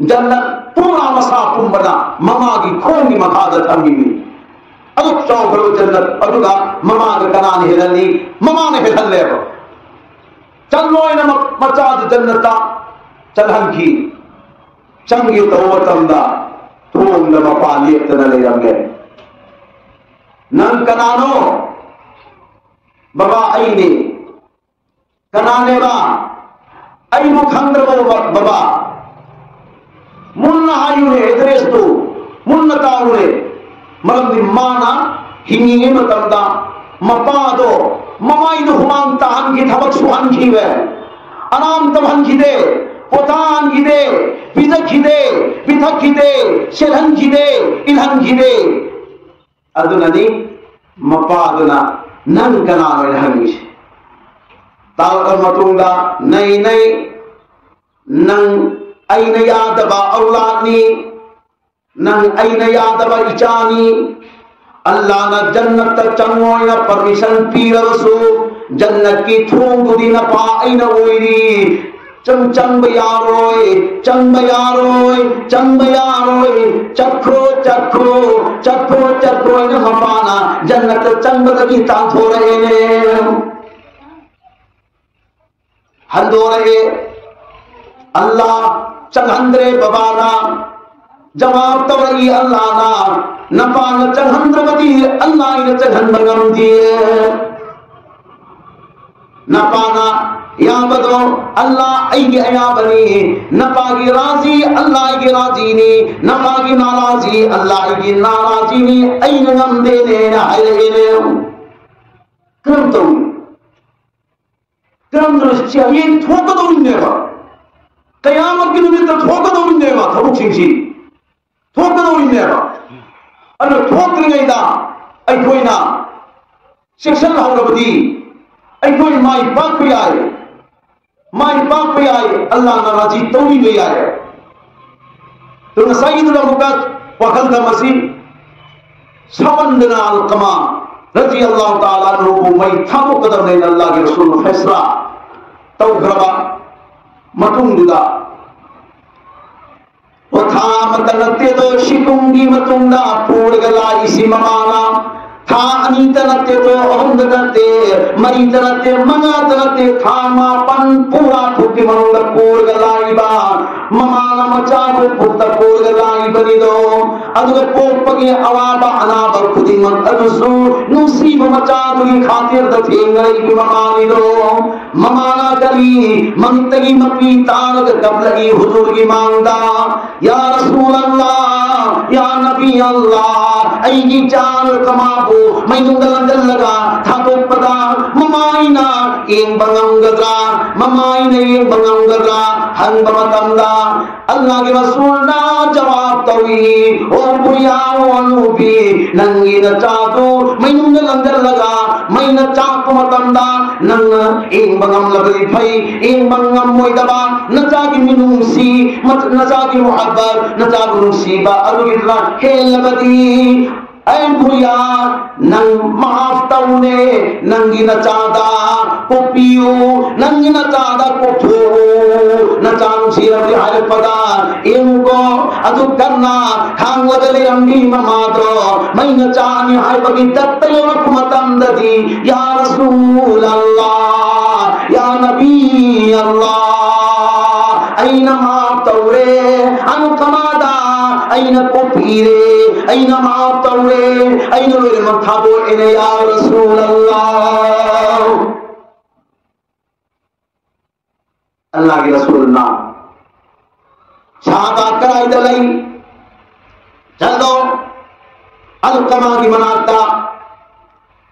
ꯖꯟꯅꯠ ꯄꯨꯝꯅ ꯃꯁꯥ ꯄꯨꯝꯕꯅ ꯃꯃꯥꯒꯤ ꯈꯣꯡꯒꯤ ꯃꯈꯥꯗ ꯊꯝꯃꯤꯃꯤ꯫ ꯑꯗꯨꯛ ꯆꯥꯎꯈ꯭ꯔꯕ ꯖꯟꯅꯠ ꯑꯗꯨꯗ ꯃꯃꯥꯒ ꯀꯅꯥꯅ ꯍꯦꯜꯍꯜꯂꯤ? ꯃꯃꯥꯅ ꯍꯦꯜꯍꯜꯂꯦꯕ꯫ ꯆꯠꯂꯣꯏꯅ ꯃ-, ꯃꯆꯥꯗꯨ ꯖꯟꯅꯠꯇ ꯆꯠꯍꯟꯈꯤ꯫ ꯆꯪꯒꯦ ꯇꯧꯕ ꯃꯇꯝꯗ ꯊꯣꯡꯗ ꯃꯄꯥ ꯂꯦꯞꯇꯅ ꯂꯩꯔꯝꯃꯦ꯫ "ꯅꯪ ꯀꯅꯥꯅꯣ?" "ꯕꯕꯥ, ꯑꯩꯅꯦ"꯫ "ꯀꯅꯥꯅꯦꯕ? ꯑꯩꯕꯨ ꯈꯪꯗ꯭ꯔꯕꯣ ꯕ-, ꯕꯕꯥ?" ꯃꯨꯟꯅ ꯍꯥꯏꯌꯨꯅꯦ, ꯑꯦꯗ꯭ꯔꯦꯁꯇꯨ ꯃꯨꯟꯅ ꯇꯥꯎꯅꯦ꯫ ꯃꯔꯝꯗꯤ ꯃꯥꯅ ꯍꯤꯡꯉꯤꯉꯩ ꯃꯇꯝꯗ ꯃꯄꯥꯗꯣ ꯃꯃꯥꯏꯗꯣ ꯍꯨꯃꯥꯡ ꯇꯥꯍꯟꯈꯤ, ꯊꯕꯛ ꯁꯨꯍꯟꯈꯤꯕ, ꯑꯔꯥꯝ ꯇꯧꯍꯟꯈꯤꯗꯦ, ꯄꯣꯊꯥꯍꯟꯈꯤꯗꯦ, ꯄꯤꯖꯈꯤꯗꯦ, ꯄꯤꯊꯛꯈꯤꯗꯦ, ꯁꯦꯠꯍꯟꯈꯤꯗꯦ, ꯏꯜꯍꯟꯈꯤꯗꯦ꯫ ꯑꯗꯨꯅꯅꯤ ꯃꯄꯥꯗꯨꯅ "ꯅꯪ ꯀꯅꯥꯅꯣ?" ꯍꯥꯏꯅ ꯍꯪꯉꯤꯁꯦ꯫ ꯇꯥꯔꯕ ꯃꯇꯨꯡꯗ, "ꯅꯩ ꯅꯩ, ꯅꯪ ꯑꯩꯅ ꯌꯥꯗꯕ ꯑꯧꯂꯥꯗꯅꯤ, ꯅꯪ ꯑꯩꯅ ꯌꯥꯗꯕ ꯏꯆꯥꯅꯤ꯫ ꯑꯜꯂꯥꯅ ꯖꯟꯅꯠꯇ ꯆꯪꯉꯣꯏꯅ ꯄꯔꯃꯤꯁꯟ ꯄꯤꯔꯕꯁꯨ, ꯖꯟꯅꯠꯀꯤ ꯊꯣꯡꯗꯨꯗꯤ ꯅꯄꯥ ꯑꯩꯅ ꯑꯣꯏꯔꯤ꯫ ꯆꯪ-, ꯆꯪꯕ ꯌꯥꯔꯣꯏ, ꯆꯪꯕ ꯌꯥꯔꯣꯏ, ꯆꯪꯕ ꯌꯥꯔꯣꯏ꯫ ꯆꯠꯈ꯭ꯔꯣ, ꯆꯠꯈ꯭ꯔꯣ, ꯆꯠꯈ꯭ꯔꯣ, ꯆꯠꯈ꯭ꯔꯣ" ꯍꯥꯏꯅ ꯃꯄꯥꯅ ꯖꯟꯅꯠꯇ ꯆꯪꯕꯗꯒꯤ ꯇꯥꯟꯊꯣꯔꯛꯑꯦꯅꯦ꯫ ꯍꯟꯗꯣꯔꯛꯑꯦ꯫ ꯑꯜꯂꯥ ꯆꯪꯍꯟꯗ꯭ꯔꯦ ꯕꯕꯥꯅ꯫ ꯖꯋꯥꯕ ꯇꯧꯔꯛꯏ ꯑꯜꯂꯥꯅ, "ꯅꯄꯥꯅ ꯆꯪꯍꯟꯗ꯭ꯔꯕꯗꯤ ꯑꯜꯂꯥ ꯑꯩꯅ ꯆꯪꯍꯟꯕ ꯉꯝꯗꯦ꯫ ꯅꯄꯥꯅ ꯌꯥꯕꯗꯣ ꯑꯜꯂꯥ ꯑꯩꯒꯤ ꯑꯌꯥꯕꯅꯤ꯫ ꯅꯄꯥꯒꯤ ꯔꯥꯖꯤ ꯑꯜꯂꯥ ꯑꯩꯒꯤ ꯔꯥꯖꯤꯅꯤ꯫ ꯅꯄꯥꯒꯤ ꯅꯥꯔꯥꯖꯤ ꯑꯜꯂꯥ ꯑꯩꯒꯤ ꯅꯥꯔꯥꯖꯤꯅꯤ꯫ ꯑꯩꯅ ꯉꯝꯗꯦꯅꯦꯅ" ꯍꯥꯏꯔꯛꯑꯦꯅꯦ꯫ ꯀꯔꯝ ꯇꯧꯅꯤ? ꯀꯔꯝ ꯇꯧꯅꯤ? ꯁꯤ ꯍꯌꯦꯡ ꯊꯣꯛꯀꯗꯧꯔꯤꯅꯦꯕ꯫ ꯀꯌꯥꯃꯠꯀꯤ ꯅꯨꯃꯤꯠꯇ ꯊꯣꯛꯀꯗꯧꯔꯤꯅꯦꯕ ꯊꯕꯛꯁꯤꯡꯁꯤ꯫ ꯊꯣꯛꯀꯗꯧꯔꯤꯅꯦꯕ꯫ ꯑꯗꯨꯅ ꯊꯣꯛꯇ꯭ꯔꯤꯉꯩꯗ ꯑꯩꯈꯣꯏꯅ ꯆꯦꯛꯁꯤꯟꯍꯧꯔꯕꯗꯤ ꯑꯩꯈꯣꯏ ꯃꯥꯏ ꯄꯥꯛꯄ ꯌꯥꯏ꯫ ꯃꯥꯏ ꯄꯥꯛꯄ ꯌꯥꯏ, ꯑꯜꯂꯥꯅ ꯔꯥꯖꯤ ꯇꯧꯕꯤꯕ ꯌꯥꯏ꯫ ꯑꯗꯨ ꯉꯁꯥꯏꯒꯤꯗꯨꯅ ꯑꯃꯨꯛꯀ ꯋꯥꯈꯜ ꯊꯝꯃꯁꯤ꯫ ꯁꯥꯎꯍꯟꯗꯅ ꯑꯜꯀꯃꯥ ꯔꯖꯤ ꯑꯜꯂꯥꯍꯨ ꯇꯥꯂꯥ ꯑꯟꯍꯨꯕꯨ ꯃꯩ ꯊꯥꯗꯣꯛꯀꯗꯕꯅꯦꯅ ꯑꯜꯂꯥꯍꯒꯤ ꯔꯁꯨꯜꯅ ꯐꯩꯁꯂꯥ ꯇꯧꯈ꯭ꯔꯕ ꯃꯇꯨꯡꯗꯨꯗ, ꯊꯥ ꯑꯃꯇ ꯅꯠꯇꯦꯗꯣ, ꯁꯤꯒꯨꯝꯒꯤ ꯃꯇꯨꯡꯗ ꯄꯨꯔꯒ ꯂꯥꯛꯏꯁꯤ ꯃꯃꯥꯅ꯫ ꯊꯥ ꯑꯅꯤꯇ ꯅꯠꯇꯦꯗꯣ, ꯑꯍꯨꯝꯗ ꯅꯠꯇꯦ, ꯃꯔꯤꯇ ꯅꯠꯇꯦ, ꯃꯉꯥꯇ ꯅꯠꯇꯦ, ꯊꯥ ꯃꯥꯄꯟ ꯄꯨꯔꯥ ꯄꯨꯛꯀꯤ ꯃꯅꯨꯡꯗ ꯄꯨꯔꯒ ꯂꯥꯛꯏꯕ ꯃꯃꯥꯅ ꯃꯆꯥꯕꯨ ꯄꯨꯛꯇ ꯄꯨꯔꯒ ꯂꯥꯛꯏꯕꯅꯤꯗꯣ꯫ ꯑꯗꯨꯒ ꯄꯣꯛꯄꯒꯤ ꯑꯋꯥꯕ ꯑꯅꯥꯕ ꯈꯨꯗꯤꯡꯃꯛ ꯑꯗꯨꯁꯨ ꯅꯨꯡꯁꯤꯕ ꯃꯆꯥꯗꯨꯒꯤ ꯈꯥꯇꯤꯔꯗ ꯊꯦꯡꯅꯔꯛꯏꯕ ꯃꯃꯥꯅꯤꯗꯣ꯫ ꯃꯃꯥꯅ ꯀꯔꯤ ꯃꯃꯤꯠꯇꯒꯤ ꯃꯄꯤ ꯇꯥꯔꯒ ꯀꯞꯂꯛꯏ ꯍꯨꯖꯨꯔꯒꯤ ꯃꯥꯡꯗ, "ꯌꯥ ꯔꯁꯨꯂꯜꯂꯥ, ꯌꯥ ꯅꯕꯤ ꯑꯜꯂꯥ, ꯑꯩꯒꯤ ꯏꯆꯥ ꯑꯜꯀꯃꯥꯕꯨ ꯃꯩꯅꯨꯡꯗ ꯂꯪꯁꯤꯜꯂꯒ ꯊꯥꯗꯣꯛꯄꯗ ꯃꯃꯥ ꯑꯩꯅ ꯌꯦꯡꯕ ꯉꯝꯒꯗ꯭ꯔꯥ? ꯃꯃꯥ ꯑꯩꯅ ꯌꯦꯡꯕ ꯉꯝꯒꯗ꯭ꯔꯥ?" ꯍꯪꯕ ꯃꯇꯝꯗ ꯑꯜꯂꯥꯍꯒꯤ ꯔꯁꯨꯜꯅ ꯖꯋꯥꯕ ꯇꯧꯏ, "ꯑꯣ ꯕꯨꯌꯥ, ꯑꯣ ꯅꯨꯄꯤ, ꯅꯪꯒꯤ ꯅꯆꯥꯗꯨ ꯃꯩꯅꯨꯡꯗ ꯂꯪꯁꯤꯜꯂꯒ ꯃꯩꯅ ꯆꯥꯛꯄ ꯃꯇꯝꯗ ꯅꯪꯅ ꯌꯦꯡꯕ ꯉꯝꯂꯕꯗꯤ ꯐꯩ, ꯌꯦꯡꯕ ꯉꯝꯃꯣꯏꯗꯕ ꯅꯆꯥꯒꯤ ꯃꯤꯅꯨꯡꯁꯤ, ꯃꯆ-, ꯅꯆꯥꯒꯤ ꯃꯨꯍꯕꯠ, ꯅꯆꯥꯕꯨ ꯅꯨꯡꯁꯤꯕ ꯑꯗꯨꯒꯤꯗꯨꯅ ꯍꯦꯜꯂꯕꯗꯤ, ꯑꯩ ꯕꯨꯌꯥ, ꯅꯪ ꯃꯥꯐ ꯇꯧꯅꯦ, ꯅꯪꯒꯤ ꯅꯆꯥꯗ ꯄꯣꯛꯄꯤꯌꯨ, ꯅꯪꯒꯤ ꯅꯆꯥꯗ ꯄꯣꯛꯊꯣꯛꯎ, ꯅꯆꯥ ꯅꯨꯡꯁꯤꯔꯕꯗꯤ" ꯍꯥꯏꯔꯛꯄꯗ, ꯌꯦꯡꯉꯨꯀꯣ, ꯑꯗꯨ ꯀꯟꯅ ꯈꯥꯡꯂꯒ ꯂꯩꯔꯝꯃꯤ ꯃꯃꯥꯗꯣ, ꯃꯩꯅ ꯆꯥꯅꯤ ꯍꯥꯏꯕꯒꯤ ꯗꯛꯇ ꯌꯧꯔꯛꯄ ꯃꯇꯝꯗꯗꯤ, "ꯌꯥ ꯔꯁꯨꯂꯜꯂꯥ, ꯌꯥ ꯅꯕꯤ ꯑꯜꯂꯥ, ꯑꯩꯅ ꯃꯥꯐ ꯇꯧꯔꯦ, ꯑꯜꯀꯃꯥꯗ ꯑꯩꯅ ꯀꯣꯛꯄꯤꯔꯦ, ꯑꯩꯅ ꯃꯥꯐ ꯇꯧꯔꯦ, ꯑꯩꯅ ꯂꯣꯏꯅꯃꯛ ꯊꯥꯗꯣꯛꯑꯦꯅꯦ, ꯌꯥ ꯔꯁꯨꯂꯜꯂꯥ"꯫ ꯑꯜꯂꯥꯍꯒꯤ ꯔꯁꯨꯜꯅ, "ꯁꯍꯥꯕꯥ ꯀꯗꯥꯏꯗ ꯂꯩ? ꯆꯠꯂꯣ ꯑꯜꯀꯃꯥꯒꯤ ꯃꯅꯥꯛꯇ"꯫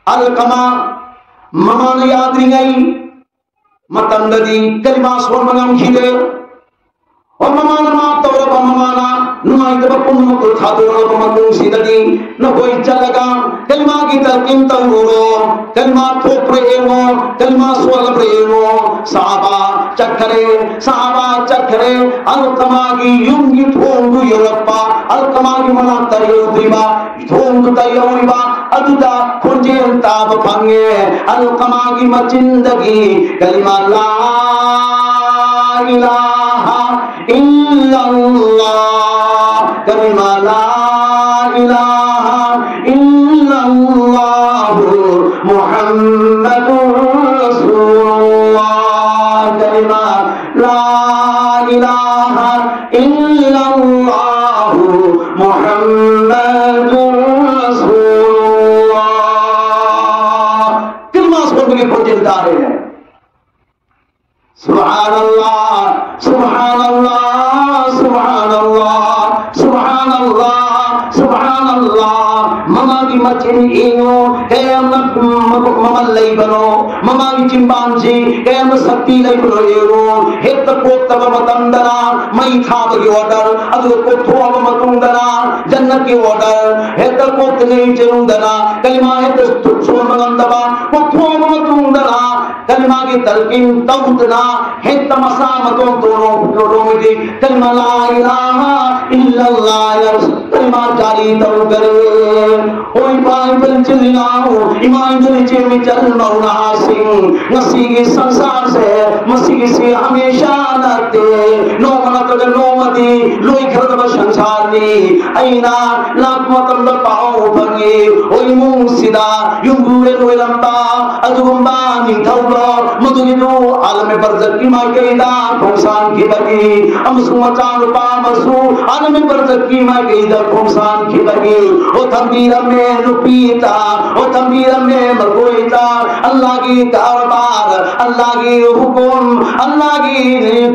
ꯑꯜꯀꯃꯥ ꯃꯃꯥꯅ ꯌꯥꯗ꯭ꯔꯤꯉꯩ ꯃꯇꯝꯗꯗꯤ ꯀꯂꯤꯃꯥ ꯁꯣꯟꯕ ꯉꯝꯈꯤꯗꯦ꯫ ꯑꯣ, ꯃꯃꯥꯅ ꯃꯥꯐ ꯇꯧꯔꯕ, ꯃꯃꯥꯅ ꯅꯨꯡꯉꯥꯏꯇꯕ ꯄꯨꯝꯅꯃꯛꯇꯨ ꯊꯥꯗꯣꯔꯛꯂꯕ ꯃꯇꯨꯡꯁꯤꯗꯗꯤ ꯅꯈꯣꯏ ꯆꯠꯂꯒ ꯀꯂꯤꯃꯥꯒꯤ ꯇꯜꯀꯤꯟ ꯇꯧꯔꯨꯔꯣ, ꯀꯂꯤꯃꯥ ꯊꯣꯛꯄ꯭ꯔꯥ ꯌꯦꯡꯉꯣ, ꯀꯂꯤꯃꯥ ꯁꯣꯜꯂꯕ꯭ꯔꯥ ꯌꯦꯡꯉꯣ꯫ ꯁꯍꯥꯕꯥ ꯆꯠꯈꯔꯦ, ꯁꯍꯥꯕꯥ ꯆꯠꯈꯔꯦ꯫ ꯑꯜꯀꯃꯥꯒꯤ ꯌꯨꯝꯒꯤ ꯊꯣꯡꯗꯨ ꯌꯧꯔꯛꯄ, ꯑꯜꯀꯃꯥꯒꯤ ꯃꯅꯥꯛꯇ ꯌꯧꯗ꯭ꯔꯤꯕ, ꯊꯣꯡꯗꯨꯗ ꯌꯧꯔꯤꯕ ꯑꯗꯨꯗ ꯈꯣꯟꯖꯦꯜ ꯇꯥꯕ ꯐꯪꯉꯦ꯫ ꯑꯜꯀꯃꯥꯒꯤ ꯃꯆꯤꯟꯗꯒꯤ ꯀꯂꯤꯃꯥ "ꯂꯥ ꯏꯂꯥꯍ ꯏꯜꯂꯜꯂꯥꯍ" كلمة لا إله إلا الله محمد رسول الله. كلمة لا إله إلا الله محمد رسول الله. كلمة أصبر بك قلت الدارين. سبحان الله، سبحان الله، سبحان الله، سبحان الله، سبحان الله. ꯃꯃꯥꯒꯤ ꯃꯆꯤꯟ ꯌꯦꯡꯉꯨ, ꯀꯌꯥꯝꯅ ꯃ-, ꯃꯃꯜ ꯂꯩꯕꯅꯣ꯫ ꯃꯃꯥꯒꯤ ꯆꯤꯟꯕꯥꯟꯁꯤ ꯀꯌꯥꯝꯅ ꯁꯛꯇꯤ ꯂꯩꯕꯅꯣ ꯌꯦꯡꯉꯨ꯫ ꯍꯦꯛꯇ ꯀꯣꯛꯇꯕ ꯃꯇꯝꯗꯅ ꯃꯩ ꯊꯥꯕꯒꯤ order, ꯑꯗꯨꯒ ꯀꯣꯛꯊꯣꯛꯑꯕ ꯃꯇꯨꯡꯗꯅ ꯖꯟꯅꯠꯀꯤ order꯫ ꯍꯦꯛꯇ ꯀꯣꯛꯇ꯭ꯔꯤꯉꯩ ꯆꯤꯟꯗꯅ ꯀꯂꯤꯃꯥ ꯍꯦꯛꯇ ꯁꯣꯟꯕ ꯉꯝꯗꯕ, ꯀꯣꯛꯊꯣꯛꯑꯕ ꯃꯇꯨꯡꯗꯅ ꯀꯂꯤꯃꯥꯒꯤ ꯇꯜꯀꯤꯟ ꯇꯧꯗꯅ ꯍꯦꯛꯇ ꯃꯁꯥ ꯃꯇꯣꯝꯇ ꯂꯣꯡ-, ꯂꯣꯡꯉꯤꯗꯤ ꯀꯂꯤꯃꯥ لا إله إلا الله ꯀꯂꯤꯃꯥ ꯖꯥꯔꯤ ꯇꯧꯒꯅꯤ꯫ ꯑꯣ ꯏꯄꯥ ꯏꯄꯟ ꯏꯆꯤꯜ ꯏꯅꯥꯎ, ꯏꯃꯥ ꯏꯟꯗꯣꯜ ꯏꯆꯦ ꯃꯤꯆꯜ ꯃꯧ ꯅꯍꯥꯁꯤꯡ, ꯉꯁꯤꯒꯤ ꯁꯪꯁꯥꯔꯁꯦ, ꯃꯁꯤꯒꯤꯁꯤ ꯍꯃꯦꯁꯥ ꯅꯠꯇꯦ, ꯅꯣꯡꯃ ꯅꯠꯇ꯭ꯔꯒ ꯅꯣꯡꯃꯗꯤ ꯂꯣꯏꯈ꯭ꯔꯗꯕ ꯁꯪꯁꯥꯔꯅꯤ꯫ ꯑꯩꯅ ꯂꯥꯛꯄ ꯃꯇꯝꯗ ꯄꯥꯎ ꯐꯪꯉꯤ, ꯑꯣ ꯏꯃꯨꯡꯁꯤꯗ ꯌꯨꯝꯕꯨꯔꯦꯟ ꯑꯣꯏꯔꯝꯕ ꯑꯗꯨꯒꯨꯝꯕ ꯅꯤꯡꯊꯧꯗꯣ, ꯃꯗꯨꯒꯤꯗꯨ ꯑꯥꯂꯃꯦ ꯕꯔꯖꯛꯀꯤ ꯃꯥꯏꯀꯩꯗ ꯈꯣꯡꯁꯥꯟꯈꯤꯕꯒꯤ ꯑꯃꯁꯨꯡ ꯃꯆꯥꯅꯨꯄꯥ ꯑꯃꯁꯨ ꯑꯥꯂꯃꯦ ꯕꯔꯖꯛꯀꯤ ꯃꯥꯏꯀꯩꯗ ꯈꯣꯡꯁꯥꯟꯈꯤꯕꯒꯤ ꯑꯣ ꯊꯝꯕꯤꯔꯝꯃꯦ ꯅꯨꯄꯤꯇ, ꯑꯣ ꯊꯝꯕꯤꯔꯝꯃꯦ ꯃꯈꯣꯏꯇ꯫ ꯑꯜꯂꯥꯍꯒꯤ ꯀꯔꯕꯥꯔ, ꯑꯜꯂꯥꯍꯒꯤ ꯍꯨꯀꯨꯝ, ꯑꯜꯂꯥꯍꯒꯤ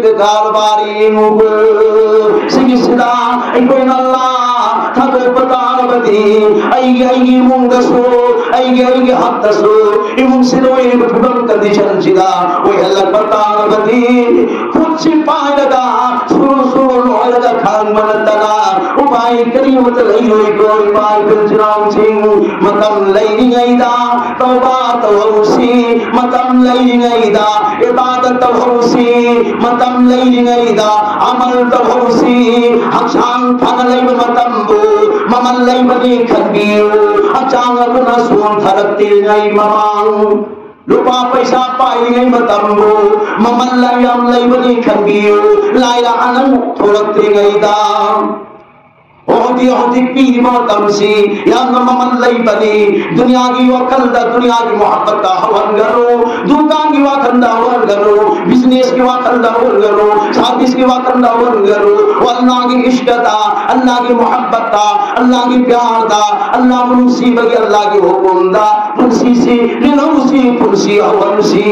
ꯀꯔꯕꯥꯔ ꯌꯦꯡꯉꯨꯀꯣ꯫ ꯁꯤꯒꯤꯁꯤꯗ ꯑꯩꯈꯣꯏꯅ ꯑꯜꯂꯥꯍ ꯊꯥꯗꯣꯛꯄ ꯇꯥꯔꯕꯗꯤ ꯑꯩꯒꯤ, ꯑꯩꯒꯤ ꯏꯃꯨꯡꯗꯁꯨ, ꯑꯩꯒꯤ, ꯑꯩꯒꯤ ꯍꯛꯇꯁꯨ, ꯏꯃꯨꯡꯁꯤꯗ ꯑꯣꯏꯔꯤꯕ ꯐꯤꯕꯝ conditionꯁꯤꯗ ꯑꯣꯏꯍꯜꯂꯛꯄ ꯇꯥꯔꯕꯗꯤ ꯈꯨꯠꯁꯤ ꯄꯥꯏꯔꯒ ꯁꯨꯔꯨ ꯁꯨꯔꯨ ꯂꯣꯏꯔꯒ ꯈꯥꯡꯕ ꯅꯠꯇꯅ ꯎꯄꯥꯏ ꯀꯔꯤꯃꯠꯇ ꯂꯩꯔꯣꯏꯀꯣ꯫ ꯏꯄꯥ ꯏꯄꯨ ꯏꯆꯤꯟ ꯏꯅꯥꯎꯁꯤꯡ, ꯃꯇꯝ ꯂꯩꯔꯤꯉꯩꯗ ꯇꯧꯕ ꯇꯧꯍꯧꯁꯤ, ꯃꯇꯝ ꯂꯩꯔꯤꯉꯩꯗ ꯏꯕꯥꯗꯠ ꯇꯧꯍꯧꯁꯤ, ꯃꯇꯝ ꯂꯩꯔꯤꯉꯩꯗ ꯑꯃꯜ ꯇꯧꯍꯧꯁꯤ꯫ ꯍꯛꯆꯥꯡ ꯐꯅ ꯂꯩꯕ ꯃꯇꯝꯕꯨ ꯃꯃꯜ ꯂꯩꯕꯅꯤ ꯈꯟꯕꯤꯌꯨ꯫ ꯍꯛꯆꯥꯡ ꯑꯗꯨꯅ ꯁꯣꯟꯊꯔꯛꯇ꯭ꯔꯤꯉꯩ ꯃꯃꯥꯡ, ꯂꯨꯄꯥ ꯄꯩꯁꯥ ꯄꯥꯏꯔꯤꯉꯩ ꯃꯇꯝꯕꯨ ꯃꯃꯜ ꯌꯥꯝ ꯂꯩꯕꯅꯤ ꯈꯟꯕꯤꯌꯨ꯫ ꯂꯥꯏꯔ ꯑꯅꯪ ꯊꯣꯛꯂꯛꯇ꯭ꯔꯤꯉꯩꯗ ꯍꯧꯖꯤꯛ ꯍꯧꯖꯤꯛ ꯄꯤꯔꯤꯕ ꯃꯇꯝꯁꯤ ꯌꯥꯝꯅ ꯃꯃꯜ ꯂꯩꯕꯅꯤ꯫ ꯗꯨꯅꯤꯌꯥꯒꯤ ꯋꯥꯈꯜꯗ, ꯗꯨꯅꯤꯌꯥꯒꯤ ꯃꯣꯍꯕꯠꯇ ꯍꯧꯍꯟꯒꯅꯨ, ꯗꯨꯀꯥꯟꯒꯤ ꯋꯥꯈꯜꯗ ꯍꯧꯍꯟꯒꯅꯨ, businessꯀꯤ ꯋꯥꯈꯜꯗ ꯍꯧꯍꯟꯒꯅꯨ, serviceꯀꯤ ꯋꯥꯈꯜꯗ ꯍꯧꯍꯟꯒꯅꯨ꯫ ꯑꯜꯂꯥꯍꯒꯤ ꯏꯁ꯭ꯛꯇ, ꯑꯜꯂꯥꯍꯒꯤ ꯃꯣꯍꯕꯠꯇ, ꯑꯜꯂꯥꯍꯒꯤ ꯄ꯭ꯌꯥꯔꯗ, ꯑꯜꯂꯥꯍꯕꯨ ꯅꯨꯡꯁꯤꯕꯒꯤ ꯑꯜꯂꯥꯍꯒꯤ ꯍꯨꯀꯨꯝꯗ ꯄꯨꯟꯁꯤꯁꯤ ꯂꯦꯜꯍꯧꯁꯤ, ꯄꯨꯟꯁꯤ ꯍꯧꯍꯟꯁꯤ꯫